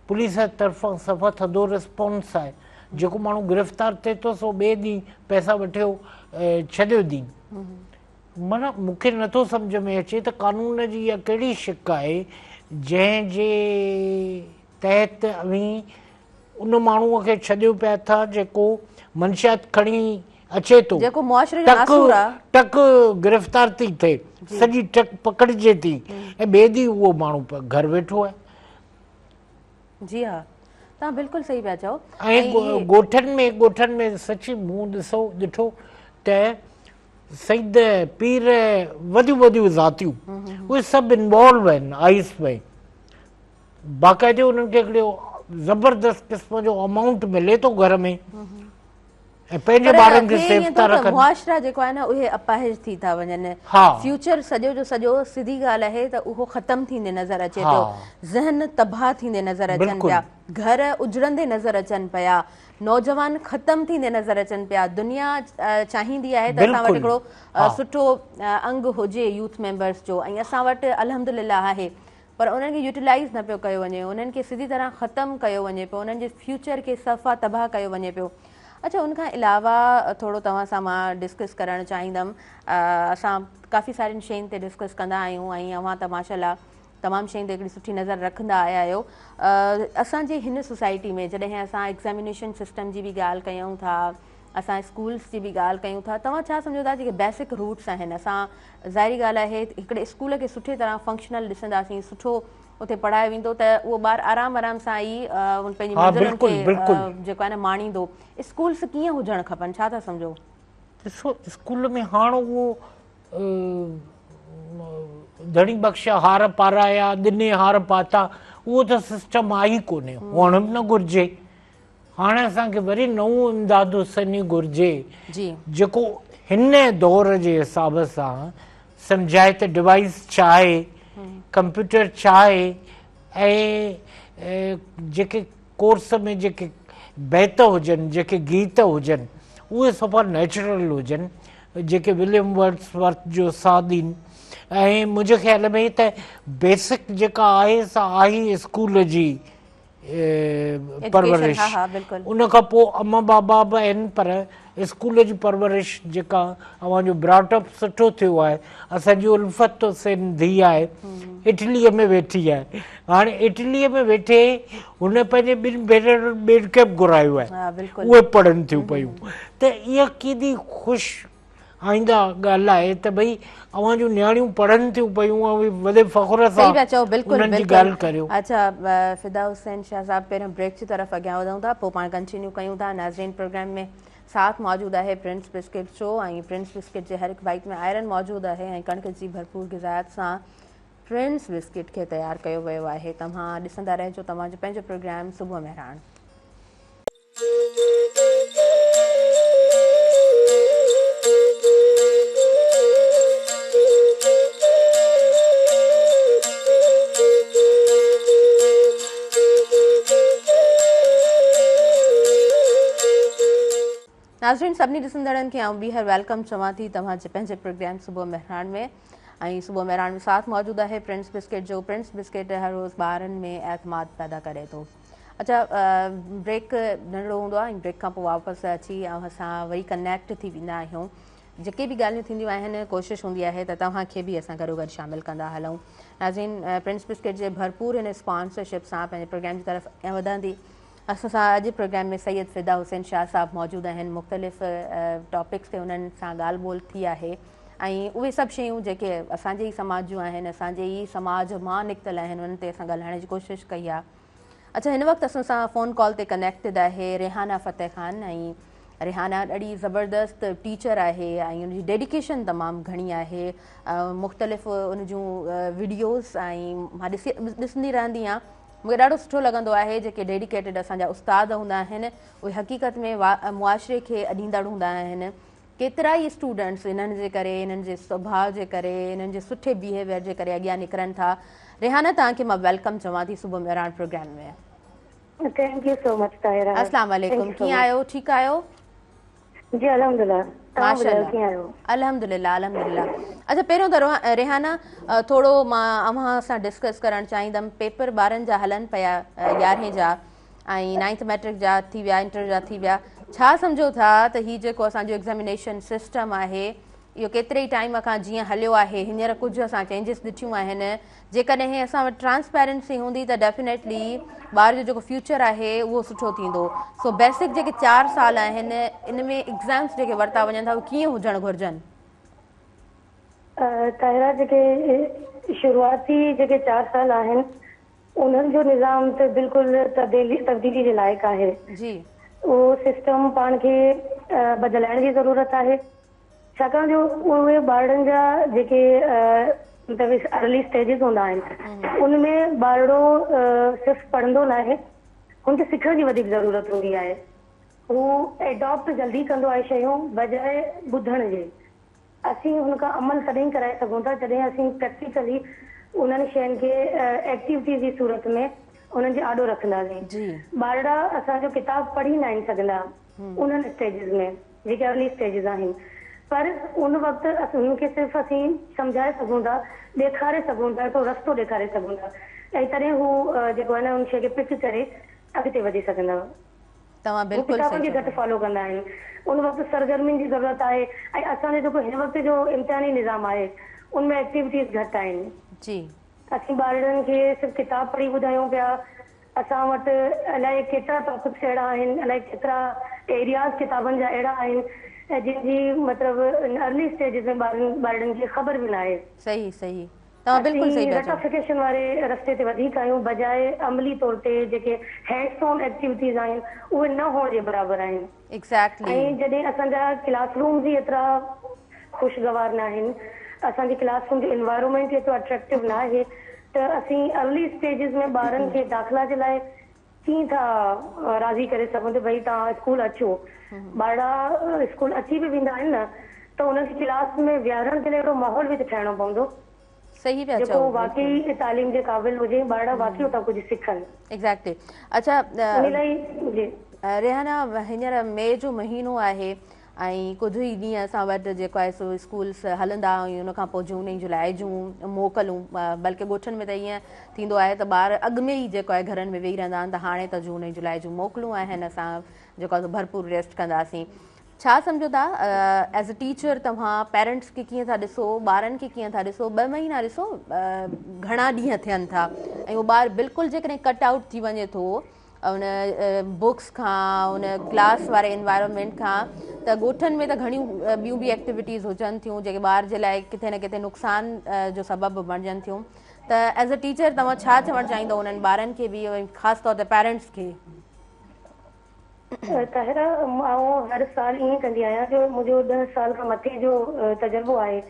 پوليس طرفان صفا ٿڌو رسپانس آهي جيڪو ماڻهو گرفتار ٿئي ٿو سو ٻئي ڏينهن پئسا وٺيو ڇڏيو ڏين معنيٰ مون کي نٿو سمجهه ۾ اچي ته قانون جي اها ڪهڙي شق آهي جنهن جي تحت اوهين ان ماڻهو کي ڇڏيو پيا ٿا جيڪو منشيات کڻي اچي ٿو جيڪو معاشري جو ناسور آ ٽڪ گرفتار ٿي ٿئي سڄي ٽڪ پڪڙجي ٿي ۽ ٻئي ڏينهن اهو ماڻهو گهر ويٺو آهي. جي ها توهان بلڪل صحيح پيا چئو ۽ ڳوٺن ۾ ڳوٺن ۾ سچي مون ڏسو ڏٺو ته سيد پير وڏيون وڏيون ذاتيون اهي سڀ انوالو آهن آئس ۾ باقاعدي انهن کي هڪڙو زبردست قسم جو امائونٽ ملي ٿو گهر ۾ ۽ پنهنجي ٻارن کي سيف ٿا رکن. معاشرا جيڪو آهي نه اهي اپاهج ٿي ٿا وڃن. فيوچر سڄو جو سڄو سڌي ڳالهه آهي ته اهو ختم ٿيندي نظر اچي پيو. ذهن تباهه ٿيندي نظر اچن پيا. گهر اجڙندي نظر اچن پيا. نوجوان ختم ٿيندي نظر اچن پيا. دنيا چاهيندي آهي ته اسان وٽ هڪڙو سٺو انگ هجي يوٿ ميمبرس جو ۽ اسان وٽ الحمدلله آهي پر انهن کي يوٽيلائيز نه پيو ڪيو وڃي انهن کي سڌي طرح ختم ڪيو وڃي پيو انهن جي فيوچر کي صفا تباهه ڪيو وڃي پيو. اڇا ان کان علاوه ٿورو توهان سان مان ڊسڪس ڪرڻ چاهيندم اسان ڪافي سارين شين تي ڊسڪس ڪندا آهيون ۽ اوهان ته ماشاءالله تمام شين تي هڪڙي سٺي نظر رکندا آيا آهيو اسان جي هن سوسائٽي ۾ جڏهن اسان ايگزامينيشن سسٽم جي به ڳالهه ڪيون ٿا اسان اسڪولس جي به ڳالهه ڪيون ٿا توهان ڇا سمجهو ٿا جيڪي بيسڪ روٽس آهن اسان ظاهري ڳالهه آهي هڪڙي اسڪول کي سٺي طرح فنڪشنل ڏسنداسين سٺو اتي پڙهايو ويندو ته اهو ٻار آرام آرام سان ئي پنهنجي منزلن کي جيڪو آهي نه ماڻيندو. اسڪولس ڪيئن هجڻ کپن ڇا ٿا سمجهو؟ ڏسو اسڪول ۾ هاڻ اهو ڌڻي بخش هار پارايا ڏني هار پاتا اهو ته سسٽم آهي ئي ڪونهي هئڻ به نه گهرجي. هاڻي اسان کي وري نئون امداد حسيني گهرجي جيڪو هن دور جي حساب سان سمجهائي ته ڊوائيس ڇا آهي، ڪمپيوٽر ڇا آهي ۽ جيڪي ڪورس ۾ جيڪي بيت هجن، جيڪي گيت هجن اهي صفا نيچرل هجن جيڪي وليم ورڊس ورٿ جو ساٿ ڏين ۽ منهنجي خيال ۾ ته بيسڪ جيڪا آهي سا آهي اسڪول جي پرورش ان کان پوء اما بابا به آهن پر اسڪول جي پرورش جيڪا اوهان جو براٽ اپ سٺو ٿيو آهي اسان جي الفت حسين ڌيء آهي اٽليء ۾ ويٺي آهي هاڻي اٽليء ۾ ويٺي هن پنهنجي ٻن ڀينرن ٻين کي به گهرايو آهي اهي پڙهن ٿيون پيون ته اها ڪيڏي خوش آئنده ڳالهه آهي ته ڀئي اوهان جون نياڻيون پڙهن ٿيون پيون اوهين وڏي فخر سان صحيح پيا چئو بلڪل انهن جي بلڪل ڳالهه ڪريو. اڇا فدا حسين شاهه صاحب پهريون بريڪ جي طرف اڳيان وڌون ٿا پوء پاڻ ڪنٽينيو ڪيون ٿا ناظرين پروگرام ۾ ساٿ موجود آهي پرنس بسڪٽ جو ۽ پرنس بسڪٽ جي هر هڪ بائيٽ ۾ آئرن موجود آهي ۽ ڪڻڪ جي ڀرپور غذائيت سان پرنس بسڪٽ کي تيار ڪيو ويو آهي توهان ڏسندا رهجو توهان جو پنهنجو پروگرام صبح مهراڻ. ناظرين سڀني ڏسندڙن کي آئون ٻيهر welcome چوان ٿي توهان جي پنهنجي پروگرام صبح مهراڻ ۾ ۽ صبح مهراڻ ۾ ساٿ موجود آهي پرنس بسڪيٽ جو پرنس بسڪيٽ هر روز ٻارن ۾ اعتماد پيدا ڪري ٿو اڇا بريڪ ننڍڙو هوندو آهي ۽ بريڪ کان پوء واپس اچي اسان وري ڪنيڪٽ ٿي ويندا آهيون جيڪي به ڳالهيون ٿينديون آهن ڪوشش هوندي آهي ته توهان کي به اسان گڏو گڏ شامل ڪندا هلون ناظرين پرنس بسڪيٽ جي ڀرپور هن اسپانسرشپ سان پنهنجي پروگرام جي طرف اڳيان وڌندي اسان سان اڄ پروگرام ۾ سيد فدا حسين شاهه صاحب موجود آهن مختلف ٽاپڪس تي انهن سان ڳالهه ٻولهه ٿي آهي ۽ اهي سڀ شيون جيڪي اسان جي ئي سماج جون آهن اسان جي ئي سماج مان نڪتل آهن انهن تي اسان ڳالهائڻ جي ڪوشش ڪئي آهي اڇا هن وقت اسان سان فون ڪال تي ڪنيڪٽيڊ آهي ريحانه فتح خان ۽ ريحانه ڏاڍي زبردست ٽيچر آهي ۽ ان جي ڊيڊيڪيشن تمام گهڻي آهي مختلف ان جون وڊيوز ۽ مان ڏسي ڏسندي رهندي آهيان مونکي ڏاڍو سٺو لڳندو آهي جيڪي ڊيڊيڪيٽيڊ اسان جا استاد هوندا آهن اهي حقيقت ۾ معاشري کي اڏيندڙ هوندا آهن ڪيترا ئي اسٽوڊنٽس انهن جي ڪري انهن جي سڀاء جي ڪري انهن جي سٺي بيهيويئر جي ڪري اڳيان نڪرن ٿا ريحانه توهان کي مان welcome چوان ٿي صبح Mehran programme ۾. Thank you so much Tahira. اسلام عليڪم ڪيئن آهيو ٺيڪ آهيو؟ جي الحمدلله توهان ٻڌايو ڪيئن آهيو؟ الحمدلله الحمدلله اڇا پهريون ته ريحانه ٿورو مان اوهان سان ڊسڪس ڪرڻ چاهيندم پيپر ٻارن جا هلن پيا يارهين جا ۽ نائنٿ ميٽرڪ جا ٿي ويا انٽر جا ٿي ويا ڇا سمجهو ٿا ته هي جيڪو اسان جو ايگزامينيشن سسٽم آهي اهو ڪيتري ئي ٽائيم کان جيئن هليو آهي هينئر ڪجهه اسان چينجز ڏٺيون آهن جيڪڏهن اسان وٽ ٽرانسپيرنسي هوندي ته ڊيفينيٽلي ٻار جو جيڪو فيوچر آهي اهو سٺو ٿيندو سو بيسڪ جيڪي 4 سال آهن ان ۾ ايگزامس جيڪي ورتا وڃن ٿا اهي ڪيئن هجڻ گهرجن؟ طاهره جيڪي شروعاتي جيڪي 4 سال آهن انهن جو نظام ته بلڪل تبديلي جي لائق آهي. جي. اهو سسٽم پاڻ کي بدلائڻ جي ضرورت آهي ڇاڪاڻ جو اهي ٻارڙن جا جيڪي مطلب ارلي اسٽيجز هوندا آهن ان ۾ ٻارڙو صرف پڙهندو ناهي هن کي سکڻ جي وڌيڪ ضرورت هوندي آهي. هو ايڊاپٽ جلدي ڪندو آهي شيون بجاء ٻڌڻ جي. اسين هن کان عمل تڏهن ڪرائي سگهون ٿا جڏهن اسين پريڪٽيڪلي انهن شين کي ايڪٽيوٽيز جي صورت ۾ انهن جي آڏو رکنداسين. ٻارڙا اسان جو ڪتاب پڙهي ناهن سگهندا انهن اسٽيجز ۾ جيڪي ارلي اسٽيجز آهن پر ان وقت انهن کي صرف اسين سمجهائي سگهون ٿا، ڏيکاري سگهون ٿا، هڪڙو رستو ڏيکاري سگهون ٿا ۽ تڏهن هو جيڪو آهي نه ان شيء کي پڪ ڪري اڳتي وڌي سگهندا. توهان هو بلڪل ڪتابن صحيح کي چئو گهٽ ٿا. فالو ڪندا آهن. ان وقت سرگرمين جي ضرورت آهي ۽ اسان جو جيڪو هن وقت جو امتحاني نظام آهي ان ۾ ايڪٽيوٽيز گهٽ آهن. جي. اسين ٻارڙن کي صرف ڪتاب پڙهي ٻڌايون پيا. اسان وٽ الائي ڪيترا ٽاپڪس اهڙا آهن، الائي ڪيترا ايرياز ڪتابن جا اهڙا آهن جن جي مطلب ارلي اسٽيجز ۾ ٻارن ٻارڙن کي خبر به ناهي. صحيح صحيح توهان بلڪل صحيح اسين پيا چئو. رٽافڪيشن واري رستي تي وڌيڪ آهيون بجاء عملي طور تي جيڪي هينڊس آن ايڪٽيوٽيز آهن اهي نه هئڻ جي برابر آهن. Exactly. ۽ جڏهن اسان جا ڪلاس رومز ئي ايترا خوشگوار ناهن، اسان جي ڪلاس روم جو انوائرومينٽ ئي ايترو اٽريڪٽو ناهي ته اسين ارلي اسٽيجز ۾ ٻارن کي داخلا جي لاء ڪيئن ٿا راضي ڪري سگهون ته ڀئي توهان اسڪول اچو. ٻارڙا اسڪول اچي به ويندا آهن نه ته انهن کي ڪلاس ۾ ويهارڻ جي لاء اهڙو ماحول به ته ٺاهڻو پوندو صحيح پيا جيڪو چئو بلڪل. واقعي تعليم جي قابل هجي ٻارڙا واقعي اتان ڪجهه سکن. ايگزيڪٽلي اڇا ان لاء جي. ريحانه هينئر مئي جو مهينو آهي ۽ ڪجهه ئي ڏينهن اسان وٽ جيڪو آهي سو اسڪولس هلندا ۽ ان کان پوء جون ۽ جولاء جون موڪلون بلڪه ڳوٺن ۾ ته ائين ٿيندو آهي ته ٻار اڳ ۾ ئي جيڪو آهي گهرن ۾ ويهي رهندا آهن ته هاڻي ته جون ۽ جولاء جون موڪلون آهن اسان جيڪو آهي سو ڀرپور ريسٽ ڪنداسين ڇا سمجهو ٿا ايز اي ٽيچر توهان پيرنٽس کي ڪيئن ٿا ڏسو ٻارن کي ڪيئن ٿا ڏسو ٻه مهينا ڏسو گهڻا ڏينهن ٿين ٿا ۽ اهو ٻار بلڪل جيڪڏهن ڪٽ آئوٽ ٿي وڃي ٿو ان بڪس کان ان ڪلاس واري انوائرمينٽ کان ته ڳوٺن ۾ ته گهڻيون ٻيون به ايڪٽيوٽيز هجن ٿيون جيڪي ٻار جي لاء ڪٿي نه ڪٿي نقصان جو سبب به بڻجن ٿيون ته ايز اي ٽيچر توهان ڇا چوڻ چاهيندو انهن ٻارن کي به ۽ خاص طور تي پيرنٽس کي؟ طاهره آئون هر سال ائين ڪندي آهيان جو منهنجو ڏهه سال کان مٿي جو تجربو آهي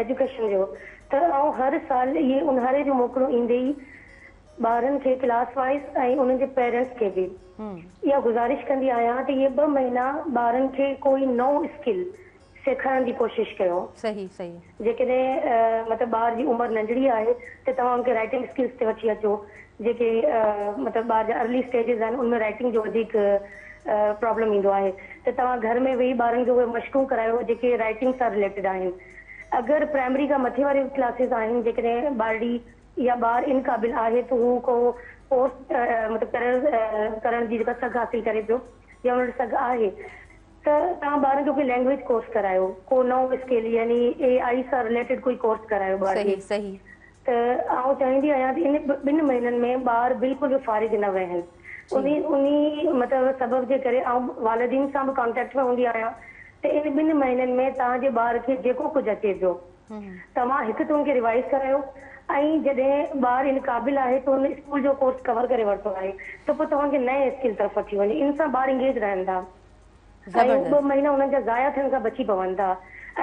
ايجوڪيشن جو ته آئون هر سال اهي اونهاري جون موڪلون ايندي ئي ٻارن کي ڪلاس وائيز ۽ انهن جي پيرنٽس کي به اها گذارش ڪندي آهيان ته اهي ٻه مهينا ٻارن کي ڪوئي نئون اسڪل سيکارڻ جي ڪوشش ڪيو. صحيح صحيح. جيڪڏهن مطلب ٻار جي عمر ننڍڙي آهي ته توهان ان کي رائٽنگ اسڪلز تي وٺي اچو جيڪي مطلب ٻار جا ارلي اسٽيجز آهن ان ۾ رائٽنگ جو وڌيڪ پرابلم ايندو آهي ته توهان گهر ۾ ويهي ٻارن کي اهي مشقون ڪرايو جيڪي رائٽنگ سان رليٽيڊ آهن اگر پرائمري کان مٿي واريون ڪلاسز آهن جيڪڏهن ٻارڙي يا ٻار ان قابل آهي ته هو ڪو ڪورس مطلب ڪرڻ ڪرڻ جي جيڪا سگهه حاصل ڪري پيو يا ان وٽ سگهه آهي ته توهان ٻارن کي ڪوئي لينگويج ڪورس ڪرايو ڪو نئون اسڪل يعني اي آئي سان رليٽيڊ ڪوئي ڪورس ڪرايو ٻار کي صحيح صحيح. ته آئون چاهيندي آهيان ته ان ٻن مهينن ۾ ٻار بلڪل به فارغ نه ويهن جي. انهي انهي مطلب سبب جي ڪري آئون والدين سان به ڪانٽيڪٽ ۾ هوندي آهيان ته ان ٻن مهينن ۾ توهان جي ٻار کي جيڪو ڪجهه اچي پيو توهان هڪ ته ان کي ريوائيز ڪرايو ۽ جڏهن ٻار ان قابل آهي ته ان اسڪول جو ڪورس ڪور ڪري ورتو آهي ته پوء توهان کي نئين اسڪل طرف وٺي وڃو ان سان ٻار انگيج رهن ٿا ۽ ٻه مهينا انهن جا ضايع ٿيڻ کان بچي پون ٿا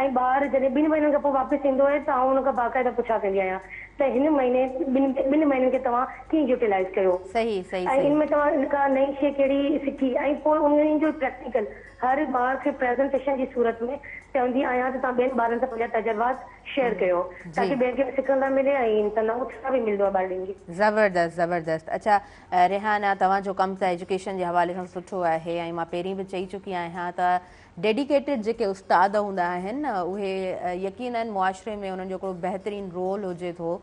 ۽ ٻار جڏهن ٻن مهينن کان پوء واپس ايندو آهي ته آئون ان کان باقاعده پڇا ڪندي آهيان ته هن مهيني ٻن ٻن مهينن کي توهان ڪيئن يوٽيلائيز ڪيو صحيح صحيح ۽ صحيح. ان ۾ توهان ان کان نئين شيء ڪهڙي سکي ۽ پوء انهن جو پريڪٽيڪل هر ٻار کي پريزنٽيشن جي صورت ۾ چوندي آهيان ته توهان ٻين ٻارن سان پنهنجا تجربات شيئر ڪيو تاڪه ٻين کي به سکڻ لاء ملي ۽ ان سان نئون اتساهه به ملندو آهي ٻارڙين کي. زبردست زبردست اڇا ريحانه توهان جو ڪم ته ايجوڪيشن جي حوالي سان سٺو آهي ۽ مان پهرين به چئي چڪي آهيان ته ڊيڊيڪيٽيڊ جيڪي استاد هوندا آهن اهي يقينن معاشري ۾ انهن جو هڪڙو بهترين رول هجي ٿو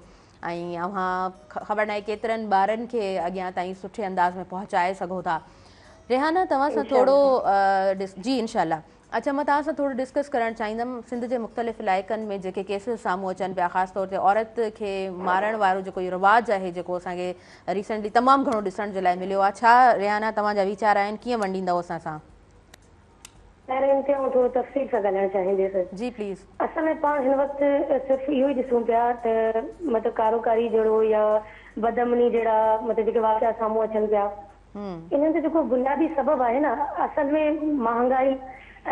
۽ اوهان خبر ناهي ڪيترن ٻارن کي اڳيان تائين سٺي انداز ۾ پهچائي سگهو ٿا ريحانه توهان سان ٿورو جي انشاء الله اڇا مان توهان سان ٿورو ڊسڪس ڪرڻ چاهيندم سنڌ جي مختلف علائقن ۾ جيڪي ڪيسز سامهون اچن پيا خاص طور تي عورت کي مارڻ وارو جيڪو رواج آهي جيڪو اسان کي ريسنٽلي تمام گهڻو ڏسڻ جي لاء مليو آهي ڇا ريحانه توهان جا ويچار آهن ڪيئن ونڊيندؤ اسان سان؟ پهرين ان تي آئون ٿورو تفصيل سان ڳالهائڻ چاهينديس. جي پليز. اصل ۾ پاڻ هن وقت صرف اهو ئي ڏسون پيا ته مطلب ڪاروڪاري جهڙو يا بدامني جهڙا مطلب جيڪي واقعا سامهون اچن پيا انهن جو جيڪو بنيادي سبب آهي نه اصل ۾ مهانگائي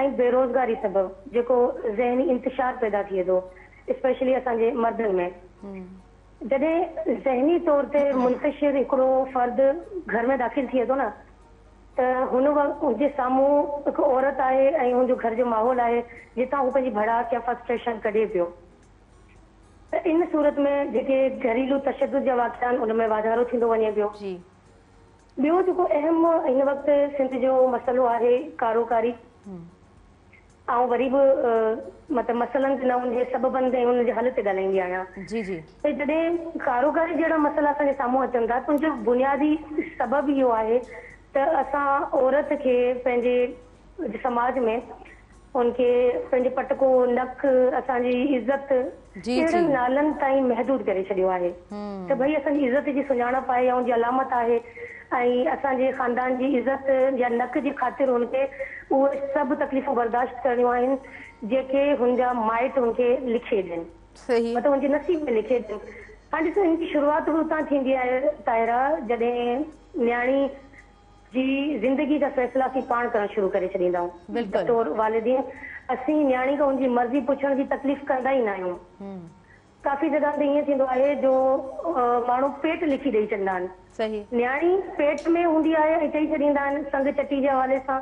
۽ بيروزگاري سبب جيڪو ذهني انتشار پيدا ٿئي ٿو اسپيشلي اسان جي مردن ۾ جڏهن ذهني طور تي منتشر هڪڙو فرد گهر ۾ داخل ٿئي ٿو نه. ته هن وقت هن جي سامهون هڪ عورت آهي ۽ هن جو گهر جو ماحول آهي جتان هو پنهنجي ڀڙاس يا فرسٽريشن ڪڍي پيو ته ان صورت ۾ جيڪي گهريلو تشدد جا واقعا آهن ان ۾ واڌارو ٿيندو وڃي پيو. جي. ٻيو جيڪو اهم هن وقت سنڌ جو مسئلو آهي ڪاروڪاري. آئون وري به مطلب مسئلن تي نه ان جي سببن تي ۽ ان جي حل تي ڳالهائيندي آهيان. جي جي. ته جڏهن ڪاروڪاري جهڙا مسئلا اسان جي سامهون اچن ٿا ته ان جو بنيادي سبب اهو آهي ته اسان عورت کي پنهنجي سماج ۾ ان کي پنهنجو پٽڪو، نڪ، اسان جي عزت جي جي. اهڙن نالن تائين محدود ڪري ڇڏيو آهي ته ڀئي اسان جي عزت جي سڃاڻپ آهي يا ان جي علامت آهي ۽ اسان جي خاندان جي عزت يا نڪ جي خاطر هن کي اهي سڀ تڪليفون برداشت ڪرڻيون آهن جيڪي هن جا مائٽ هن کي لکي ڏين. صحيح. مطلب هن جي نصيب ۾ لکي ڏين. هاڻ ڏسو هن جي شروعات به اتان ٿيندي آهي طاهره جڏهن نياڻي جي زندگي جا فيصلا اسين پاڻ ڪرڻ شروع ڪري ڇڏيندا آهيون. بلڪل. بطور والدين اسين نياڻي کان هن جي مرضي پڇڻ جي تڪليف ڪندا ئي نه آهيون. ڪافي جڳهن تي ائين ٿيندو آهي جو ماڻهو پيٽ لکي ڏئي ڇڏيندا آهن. صحيح. نياڻي پيٽ ۾ هوندي آهي ۽ چئي ڇڏيندا آهن سڱ چٽي جي حوالي سان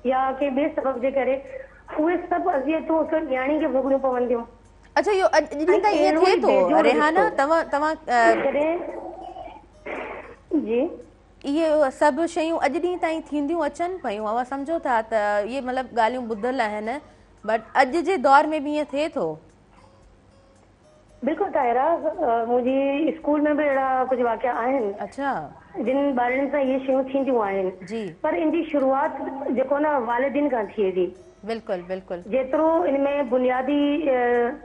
يا ڪنهن ٻئي سبب جي ڪري اهي سڀ اذيتون هڪ نياڻي کي ڀوڳڻيون پون ٿيون. اڇا اهو اڄ ۽ ڏينهن تائين ائين اهڙو ٿئي ئي ٿو بيجوڙ ريحانه رشتو توهان توهان جڏهن جي. اهي سڀ شيون اڄ ڏينهن تائين ٿينديون اچن پيون اوهان سمجهو ٿا ته اهي مطلب ڳالهيون ٻڌل آهن بٽ اڄ جي دور ۾ به ائين ٿئي ٿو. بلڪل طاهره منهنجي اسڪول ۾ به اهڙا ڪجهه واقعا آهن. اڇا. جن ٻارڙين سان اهي شيون ٿينديون آهن. جي. پر ان جي شروعات جيڪو نه والدين کان ٿئي ٿي. بلڪل بلڪل. جيترو ان ۾ بنيادي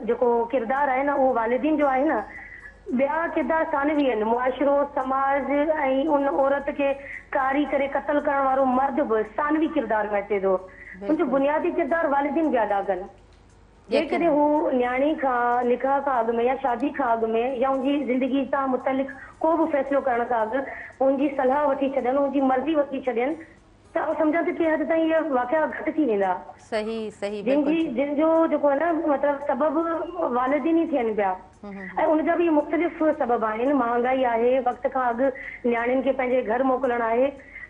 جيڪو ڪردار آهي نه اهو والدين جو آهي نه ٻيا ڪردار ثانوي آهن معاشرو سماج ۽ ان عورت کي ڪاري ڪري قتل ڪرڻ وارو مرد به ثانوي ڪردار ۾ اچي ٿو ان جو بلڪل. بنيادي ڪردار والدين به ادا ڪن. يقينن. جيڪڏهن هو نياڻي کان نڪاح کان اڳ ۾ يا شادي کان اڳ ۾ يا ان جي زندگي سان متعلق ڪو به فيصلو ڪرڻ کان اڳ ان جي صلاح وٺي ڇڏن، ان جي مرضي وٺي ڇڏين ته آئون سمجهان ٿي ڪنهن حد تائين اهي واقعا گهٽ ٿي ويندا. صحيح صحيح جن بلڪل جي ٺيڪ. جن جو جيڪو آهي نه مطلب سبب والدين ئي ٿين پيا ۽ ان جا به مختلف سبب آهن، مهانگائي آهي، وقت کان اڳ نياڻين کي پنهنجي گهر موڪلڻ آهي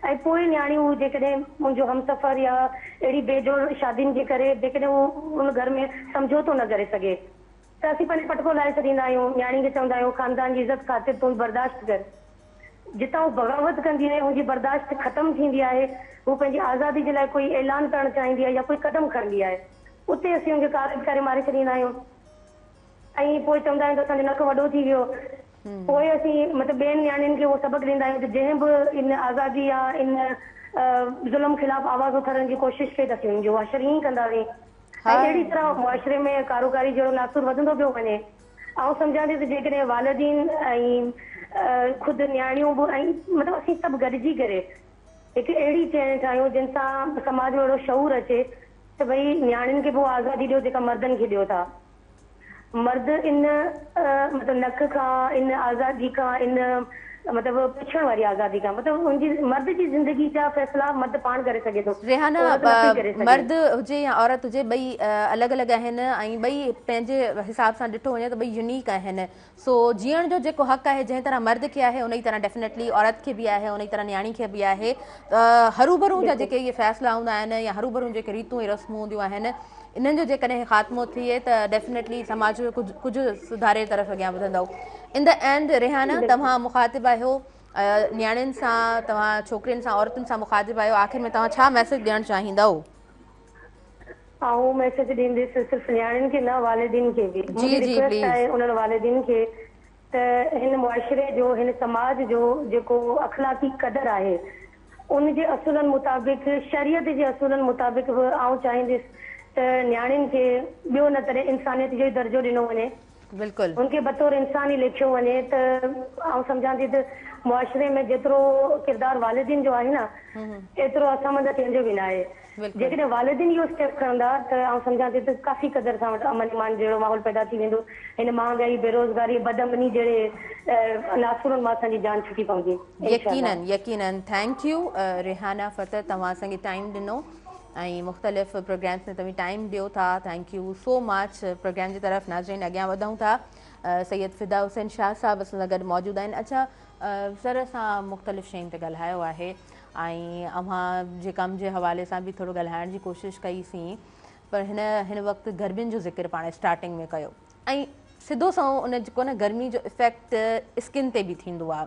۽ پوء نياڻيون جيڪڏهن منهنجو همسفر يا اهڙي بي جوڙ شادين جي ڪري جيڪڏهن هو ان گهر ۾ سمجهوتو نه ڪري سگهي ته اسين پنهنجو پٽڪو لاهي ڇڏيندا آهيون، نياڻي کي چوندا آهيون خاندان جي عزت خاطر تون برداشت ڪر. جتان هو بغاوت ڪندي آهي، هن جي برداشت ختم ٿيندي آهي، هو پنهنجي آزادي جي لاء ڪوئي اعلان ڪرڻ چاهيندي آهي يا ڪوئي قدم کڻندي آهي، اتي اسين هن کي ڪاري ڪري ماري ڇڏيندا آهيون ۽ پوء چوندا آهيون ته اسان جو نڪ وڏو ٿي ويو. پوء اسين مطلب ٻين نياڻين کي اهو سبق ڏيندا آهيون ته جنهن به ان آزادي يا ان ظلم خلاف آواز اٿارڻ جي ڪوشش ڪئي ته اسين ان جو حشر ائين ئي ڪنداسين ۽ اهڙي طرح معاشري ۾ ڪاروڪاري جهڙو ناسور وڌندو پيو وڃي. آئون سمجهان ٿي ته جيڪڏهن والدين ۽ خود نياڻيون به ۽ مطلب اسين سڀ گڏجي ڪري هڪ اهڙي چين ٺاهيون جنهن سان سماج ۾ اهڙو شعور اچي ته ڀئي نياڻين کي به اها آزادي ڏيو جيڪا مردن کي ڏيو ٿا. مرد ان مطلب نڪ کان ان آزادي کان ان مطلب پڇڻ واري آزادي کان مطلب ان جي مرد جي زندگي جا فيصلا مرد پاڻ ڪري سگهي ٿو ريحانه عورت نه پئي ڪري سگهي. مرد هجي يا عورت هجي ٻئي الڳ الڳ آهن ۽ ٻئي پنهنجي حساب سان ڏٺو وڃي ته ٻئي يونيڪ آهن سو جيئڻ جو جيڪو حق آهي جنهن طرح مرد کي آهي انهي طرح ڊيفنيٽلي عورت کي به آهي انهي طرح نياڻي کي به آهي ته هروڀرو جا جيڪي اهي فيصلا هوندا آهن يا هروڀرو جيڪي ريتون ۽ رسمون هونديون آهن انهن جو جيڪڏهن خاتمو ٿئي ته ڊيفنيٽلي سماج جو ڪجهه ڪجهه سڌاري طرف اڳيان وڌندو ان دا اينڊ ريحانه توهان مخاطب آهيو نياڻين سان توهان ڇوڪرين سان عورتن سان مخاطب آهيو آخر ۾ توهان ڇا ميسيج ڏيڻ چاهيندؤ؟ آئون ميسيج ڏينديس صرف نياڻين کي نه والدين کي به جي منهنجي جي رڪويسٽ پليز. آهي انهن والدين کي ته هن معاشري جو هن سماج جو جيڪو اخلاقي قدر آهي ان جي اصولن مطابق شريعت جي اصولن مطابق به آئون چاهينديس ته نياڻين کي ٻيو نه تڏهن انسانيت جو ئي درجو ڏنو وڃي. بلڪل. ان کي بطور انسان ئي ليکيو وڃي ته آئون سمجهان ٿي ته معاشري ۾ جيترو ڪردار والدين جو آهي نه ايترو اسان منجهان ڪنهن جو به ناهي. بلڪل. جيڪڏهن والدين اهو اسٽيپ کڻندا ته آئون سمجهان ٿي ته ڪافي قدر اسان وٽ امن امان جهڙو ماحول پيدا ٿي ويندو. هن مهانگائي، بيروزگاري، بدامني جهڙي ناسورن مان اسان جي جان ڇٽي پوندي. انشاء الله. يقينن يقينن thank you Rehana فتح توهان اسان کي ٽائيم ڏنو ۽ مختلف پروگرامس ۾ توهين ٽائيم ڏيو ٿا thank you so much programme جي طرف ناظرين اڳيان وڌون ٿا سيد فدا حسين شاهه صاحب اسان سان گڏ موجود آهن اڇا سر اسان مختلف شين تي ڳالهايو آهي. ۽ اوهان جي ڪم جي حوالي سان به ٿورو ڳالهائڻ جي ڪوشش ڪئي سين پر هن هن وقت گرمين جو ذڪر پاڻ اسٽارٽنگ ۾ ڪيو ۽ سڌو سنئون ان جيڪو نه گرمي جو افيڪٽ اسڪن تي به ٿيندو آهي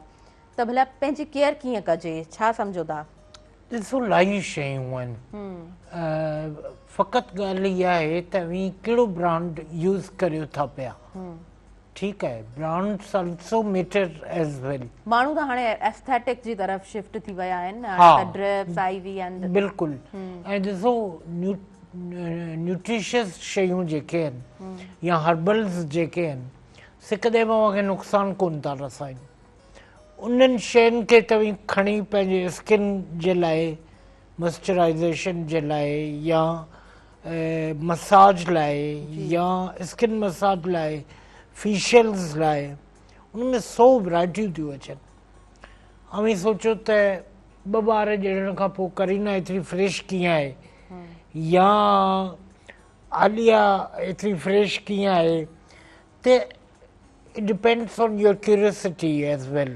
ته ڀلا پنهنجي ڪيئر ڪيئن ڪجي ڇا سمجهو ٿا؟ ڏسو الاهي شيون آهن فقط ڳالهه اها آهي ته اوهين ڪهڙو برانڊ يوز ڪريو ٿا پيا ٺيڪ آهي brands also matter as well. ماڻهو ته هاڻي ايسٿيٽڪ جي طرف شفٽ ٿي ويا آهن هاڻي ته ڊرپس آئي وي اينڊ بلڪل ۽ ڏسو نيوٽريشس شيون جيڪي آهن يا هربلز جيڪي آهن سي ڪڏهن به اوهان کي نقصان ڪون ٿا رسائن انهن شين کي توهين کڻي پنهنجي اسڪن جي لاء موئسچرائزيشن جي لاء يا مساج لاء يا اسڪن مساج لاء فيشلز لاء ان ۾ سو ورائٽيون ٿيون اچن اوهين سوچو ته ٻه ٻار ڄڻڻ کان پوء ڪرينا ايتري فريش ڪيئن آهي يا عاليا ايتري فريش ڪيئن آهي ته it depends on your curiosity as well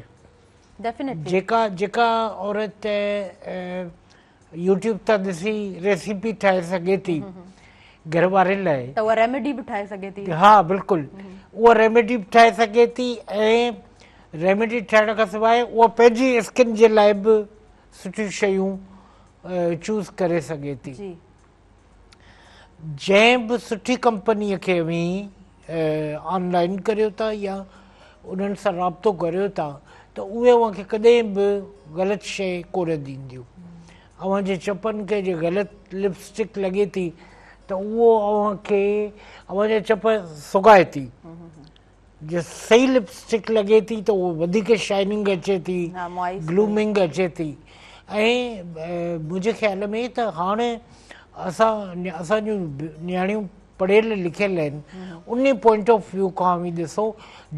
definitely جيڪا جيڪا عورت يوٽيوب تان ڏسي ريسيپي ٺاهي سگهي ٿي گهر واري لاء ته اها ريميڊي به ٺاهي سگهي ٿي ها بلڪل اها ريميڊي به ٺاهي سگهي ٿي ۽ ريميڊي ٺاهڻ کان سواء اها پنهنجي اسڪن جي لاء به سٺيون شيون چوز ڪري سگهي ٿي جي جنهن به سٺي ڪمپنيء کي اوهين آن لائن ڪريو ٿا يا انهن سان رابطو ڪريو ٿا ته اهي اوهان کي ڪڏهن به غلط شيء ڪونه ڏينديون. اوهان جي چپن کي جي غلط لپ اسٽڪ لڳي ٿي ته اهو اوهان کي اوهان جا چپ سڪائي ٿي. جي صحيح لپ اسٽڪ لڳي ٿي ته اهو وڌيڪ شائننگ اچي ٿي، گلومنگ اچي ٿي ۽ منهنجي خيال ۾ ته هاڻي اسان اسان جون نياڻيون پڙهيل لکيل آهن انهي پوائنٽ آف ويو کان اوهين ڏسو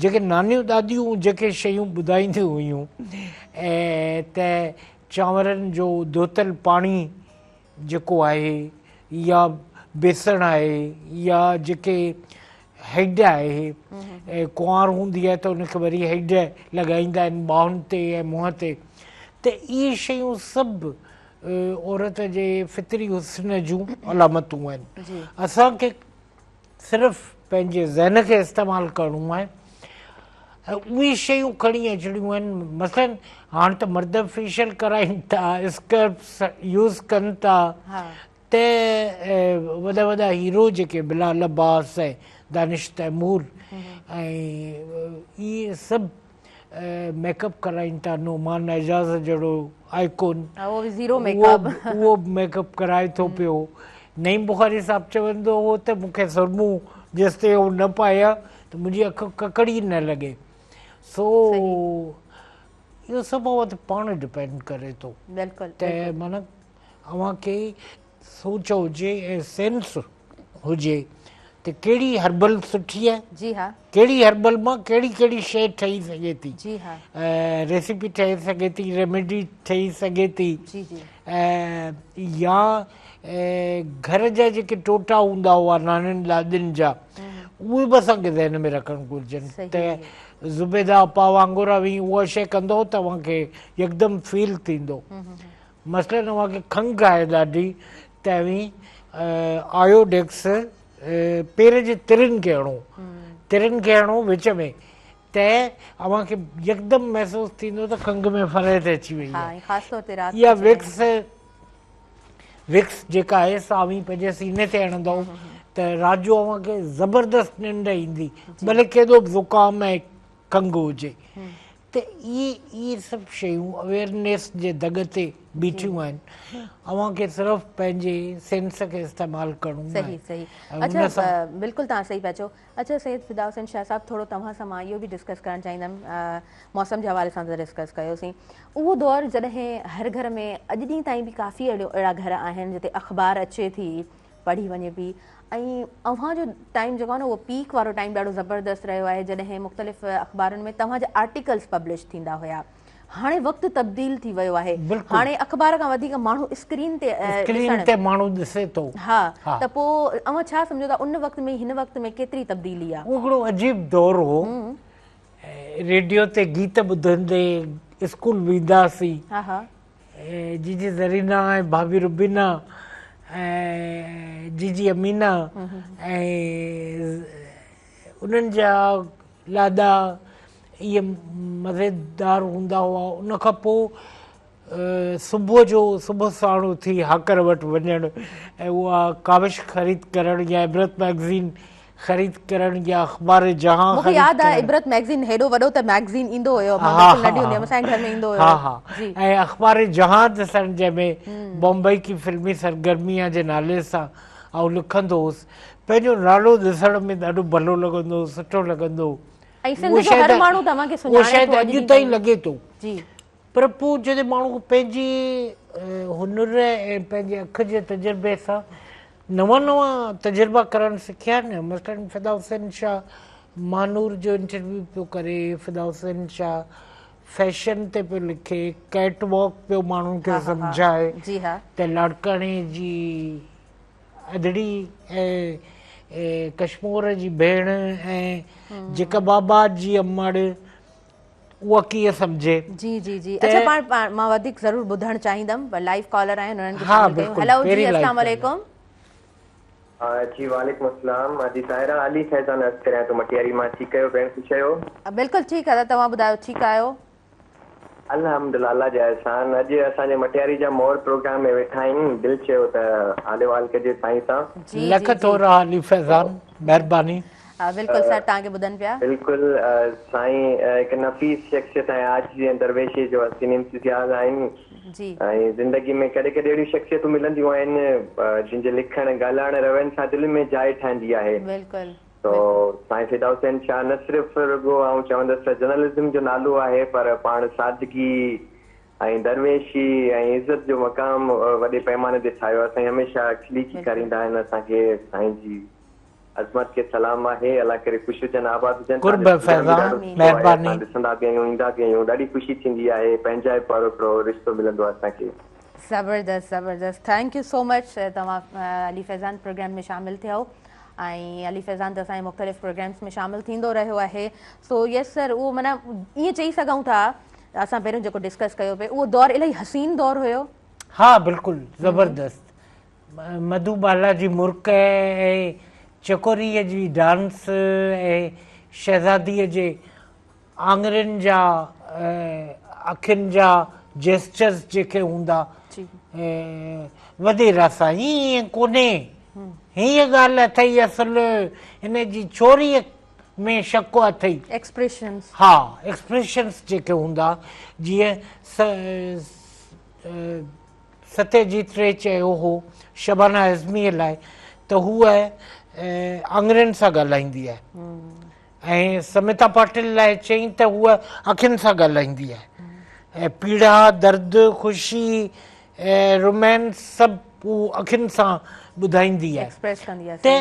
جيڪي نانيون ڏاڏيون جيڪي شيون ٻڌائينديون هيون ته چانورن جو ڌوتل پاڻي جيڪو آهي يا بيسڻ آهي يا جيڪي هيڊ آهي ڪنوار هوندي آهي ته ان کي وري هيڊ لڳائيندا آهن ٻانهن تي ۽ منهن تي ته اهي شيون سڀ عورت جي فطري حسن جون علامتون آهن اسان کي صرف پنهنجي ذهن کي استعمال ڪرڻو آهي ۽ اهي شيون کڻي اچڻيون آهن مثلا هاڻ ته مرد فيشل ڪرائين ٿا اسڪربس يوز ڪن ٿا ته وڏا وڏا هيرو جيڪي بلال عباس ۽ دانش تيمور ۽ اهي سڀ ميڪ اپ ڪرائين ٿا نعمان اعجاز جهڙو آئيڪون اهو به زيرو ميڪ اپ اهو به ميڪ اپ ڪرائي ٿو پيو نعيم بخاري صاحب چوندو هو ته مون کي سرمو جيستائين آئون نه پايان ته منهنجي اک ڪڪڙ ئي نه لڳي سو اهو سڀ اوهان تي پاڻ ڊپينڊ ڪري ٿو بلڪل ته معنيٰ اوهان کي سوچ هجي ۽ سينس هجي ته ڪهڙي هربل سٺي آهي جي ها ڪهڙي هربل مان ڪهڙي ڪهڙي شيء ٺهي سگهي ٿي جي ها ريسيپي ٺهي سگهي ٿي ريميڊي ٺهي سگهي ٿي جي جي يا گهر جا جيڪي ٽوٽا هوندا هئا نانين ڏاڏين جا اهي به اسان کي ذهن ۾ رکڻ گهرجن ته زبيده آپا وانگر اوهين اها شيء ڪندؤ ته اوهان کي يڪدم فيل ٿيندو مثلاً اوهان کي کنگهه آهي ڏاڍي ته اوهين آيوڊيڪس پير جي ترين کي هڻو، ترين کي هڻو وچ ۾ ته اوهان کي يڪدم محسوس ٿيندو ته کنگهه ۾ فرحت اچي وئي آهي. اها وڪس وڪس جيڪا آهي سا اوهين پنهنجي سيني تي هڻندؤ ته رات جو اوهان کي زبردست ننڊ ايندي ڀلي ڪيڏو به زڪام ۽ کنگهه هجي. ته اهي اهي سڀ شيون اويئرنيس جي دڳ تي بيٺيون آهن اوهان کي صرف پنهنجي سينس کي استعمال ڪرڻو آهي. صحيح صحيح اڇا بلڪل توهان صحيح پيا چئو اڇا سيد فدا حسين شاهه صاحب ٿورو توهان سان مان اهو به ڊسڪس ڪرڻ چاهيندم موسم جي حوالي سان ته ڊسڪس ڪيوسين اهو دور جڏهن هر گهر ۾ اڄ ڏينهن تائين به ڪافي اهڙا گهر آهن جتي اخبار اچي ٿي پڙهي وڃي پئي ۽ اوهان جو ٽائيم جيڪو آهي نه اهو پيڪ وارو ٽائيم ڏاڍو زبردست رهيو آهي جڏهن مختلف اخبارن ۾ توهان جا آرٽيڪلز پبلش ٿيندا هيا هاڻي وقت تبديل ٿي ويو آهي هاڻي اخبار کان وڌيڪ ماڻهو اسڪرين تي اسڪرين تي ماڻهو ڏسي ٿو ها ته پوء اوهان ڇا سمجهو ٿا ان وقت ۾ هن وقت ۾ ڪيتري تبديلي آهي اهو هڪڙو عجيب دور هو ريڊيو تي گيت ٻڌندي اسڪول وينداسين ها ها. جيجي زرينا ۽ ڀاڀي روبينا ۽ جيجي امينا ۽ انهن جا لاڏا اهي مزيدار هوندا هئا. ان کان پوء صبح جو صبح ساڻ اٿي هاڪر وٽ وڃڻ ۽ اها ڪاوش خريد ڪرڻ يا عبرت مئگزين خريد ڪرڻ يا اخبار جهان مون کي خريد ياد آهي ڪرڻ. عبرت مئگزين هيڏو وڏو ته مئگزين ايندو هيو مان بلڪل ننڍي هوندي هيم اسان جي گهر ۾ ايندو هيو ها ها جي ۽ اخبار جهان ڏسڻ جنهن ۾ بمبئي ڪي فلمي سرگرميان جي نالي سان آئون لکندو هوس پنهنجو نالو ڏسڻ ۾ ڏاڍو ڀلو لڳندو هو سٺو لڳندو هو ۽ سنڌ جو هر ماڻهو توهان کي اهو سڃاڻي شايد ٿو اڄ اڄ ڏينهن تائين تائين لڳي ٿو جي پر پوء جڏهن ماڻهو پنهنجي هنر ۽ پنهنجي اک جي تجربي سان نوان نوان تجربا ڪرڻ سکيا نه مثلاً فدا حسين شاهه مانور جو انٽرويو پيو ڪري، فدا حسين شاهه فيشن تي پيو لکي، ڪيٽ واڪ پيو ماڻهن کي سمجهائي ته لاڙڪاڻي جي ادڙي ۽ ڪشمور جي ڀيڻ ۽ جيڪب آباد جي امڙ اها ڪيئن سمجهي. جي جي جي اڇا پاڻ پاڻ مان وڌيڪ ضرور ٻڌڻ چاهيندم پر لائيو ڪالر آهن انهن کي ها شامل ڪيون بلڪل هلو جي پهرين لائيو اسلام ڪالر. عليڪم. جي وعليڪم السلام جي طاهره علي فيضان عرض ڪريان ٿو مٽياري مان ٺيڪ آهيو ڀيڻ خوش آهيو. بلڪل ٺيڪ ادا توهان ٻڌايو ٺيڪ آهيو. الحمدلله الله جا احسان اڄ اسان جي مٽياري جا مور پروگرام ۾ ويٺا آهن دل چيو ته حال احوال ڪجي سائين سان. جي لک جي جي. ٿورا علي فيضان مهرباني. بلڪل سر توهان کي ٻڌن پيا. بلڪل سائين هڪ نفيس شخصيت ۽ عاجزي ۽ درويشي جو حسين امتزاج آهن جي. ۽ زندگي ۾ ڪڏهن ڪڏهن اهڙيون شخصيتون ملنديون آهن جن جي لکڻ ڳالهائڻ روين سان دل ۾ جاء ٺهندي آهي بلڪل تو بلڪل. سائين فدا حسين شاهه نه صرف رڳو آئون چوندس ته جرنلزم جو نالو آهي پر پاڻ سادگي ۽ درويشي ۽ عزت جو مقام وڏي پيماني تي ٺاهيو آهي سائين هميشه کلي بلڪل. کيڪاريندا آهن اسان کي سائين جي عظمت کي سلام آهي الله ڪري خوش هجن آباد هجن قرب توهان جو پروگرام به فيضان ڏاڍو سٺو آهي مهرباني. اسان ڏسندا به آهيون ايندا به آهيون ڏاڍي خوشي ٿيندي آهي پنهنجائپ وارو هڪڙو رشتو ملندو آهي اسان کي. زبردست زبردست thank you سو مچ توهان علي فيضان پروگرام ۾ شامل ٿيو ۽ علي فيضان ته اسان جي مختلف پروگرامس ۾ شامل ٿيندو رهيو آهي سو يس سر اهو معنيٰ ائين چئي سگهون ٿا اسان پهريون جيڪو ڊسڪس ڪيو پئي اهو دور الاهي حسين دور هيو. ها بلڪل زبردست مڌو بالا جي مرڪ ۽ چڪوريء جي ڊانس ۽ شهزاديء جي آڱرين جا اکين جا جيسچرز جيڪي هوندا وڏيرا سائين ائين ڪونهي هيء ڳالهه اٿئي اصل هن جي ڇوريء ۾ شڪ اٿئي. ايڪسپريشنز. ها ايڪسپريشنز جيڪي هوندا جيئن ستيه جيت ري چيو هو شبانه اعظميء لاء ته هوء آڱرين سان ڳالهائيندي آهي ۽ سميتا پاٽل لاء چيائين ته هوء اکين سان ڳالهائيندي آهي ۽ پيڙا، درد، خوشي، رومانس سڀ هو اکين سان ٻڌائيندي آهي ته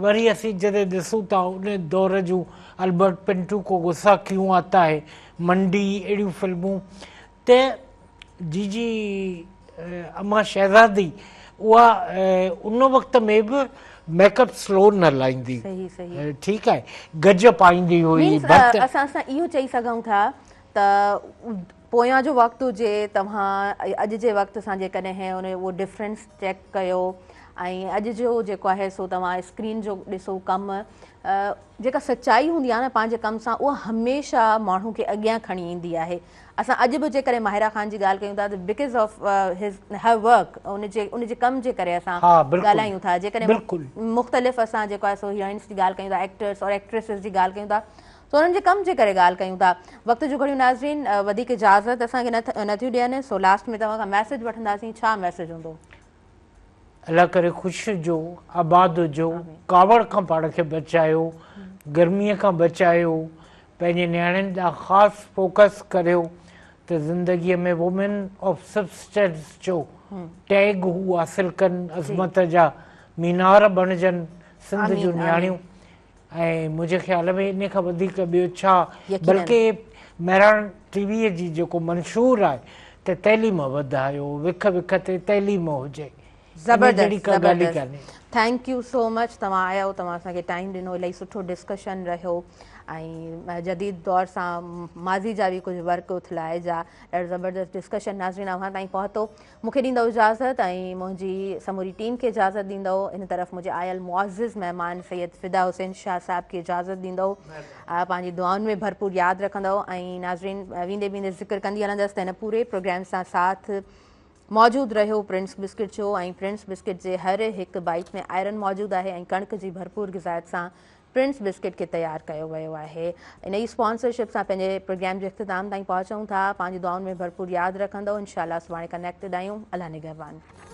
وري اسين جڏهن ڏسون ٿا ان دور جون البرٽ پنٽو ڪو غصه ڪيون آتا هي، منڊي اهڙيون فلمون ته جيجي امان شهزادي اها ان وقت ۾ به ميڪ اپ سلو نه لائيندي ٺيڪ آهي گج پائيندي هئي ڀرت اسان اسان اهو چئي سگهون ٿا ته پويان جو وقت هجي توهان اڄ جي وقت سان جيڪڏهن ان اهو ڊفرنس چيڪ ڪيو ۽ اڄ جو جيڪو آهي سو توهان اسڪرين جو ڏسو ڪم جيڪا سچائي هوندي آهي نه پنهنجي ڪم سان اها هميشه ماڻهو کي اڳيان کڻي ايندي آهي اسان اڄ به جيڪڏهن ماهره خان جي ڳالهه ڪيون ٿا ته because of his her work ان جي ان جي ڪم جي ڪري اسان ڳالهايون ٿا جيڪڏهن مختلف اسان جيڪو آهي سو هيروئنس جي ڳالهه ڪيون ٿا ايڪٽرس اور ايڪٽريسز جي ڳالهه ڪيون ٿا سو انهن جي ڪم جي ڪري ڳالهه ڪيون ٿا وقت جون گهڙيون ناظرين وڌيڪ اجازت اسان کي نه ٿيون ڏين سو لاسٽ ۾ توهان کان ميسيج وٺنداسين ڇا ميسيج هوندو؟ الله ڪري خوش هجو آباد هجو ڪاوڙ کان پاڻ کي بچايو گرمي کان بچايو پنهنجي نياڻين ڏانهن خاص فوڪس ڪريو ته زندگي ۾ وومين آف سبسٽنس جو ٽيگ هو حاصل ڪن عظمت جا مينار بڻجن سنڌ جون نياڻيون ۽ منهنجي خيال ۾ انهي کان وڌيڪ ٻيو ڇا بلڪه مهراڻ ٽي وي جي جيڪو منشور آهي ته تعليم وڌايو وک وک تي تعليم هجي انهي جهڙي زبردست ڪا ڳالهه ئي زبردست ڪانهي. Thank you سو مچ توهان آيا توهان اسان کي ٽائيم ڏنو الاهي سٺو ڊسڪشن رهيو. ۽ جديد دور سان ماضي جا به ڪجهه ورق اٿلائجا. ڏاڍو زبردست ڊسڪشن ناظرين اوهان تائين پهتو. مون کي ڏيندؤ اجازت ۽ منهنجي سموري ٽيم کي اجازت ڏيندؤ. ان طرف منهنجي آيل معزز مهمان سيد فدا حسين شاهه صاحب کي اجازت ڏيندؤ. پنهنجي دعائن ۾ ڀرپور ياد رکندؤ ۽ ناظرين ويندي ويندي ذڪر ڪندي هلندس ته هن پوري پروگرام سان ساٿ موجود رهيو پرنس بسڪٽ جو ۽ پرنس بسڪٽ جي هر هڪ بائيٽ ۾ آئرن موجود آهي ۽ ڪڻڪ جي ڀرپور غذائيت سان پرنس بسڪٽ کي تيار ڪيو ويو آهي. انهي اسپانسرشپ سان پنهنجي پروگرام جي اختتام تائين پهچون ٿا. پنهنجي دعائن ۾ ڀرپور ياد رکندؤ. انشاء الله سڀاڻي ڪنيڪٽڊ آهيون. الله نگهبان.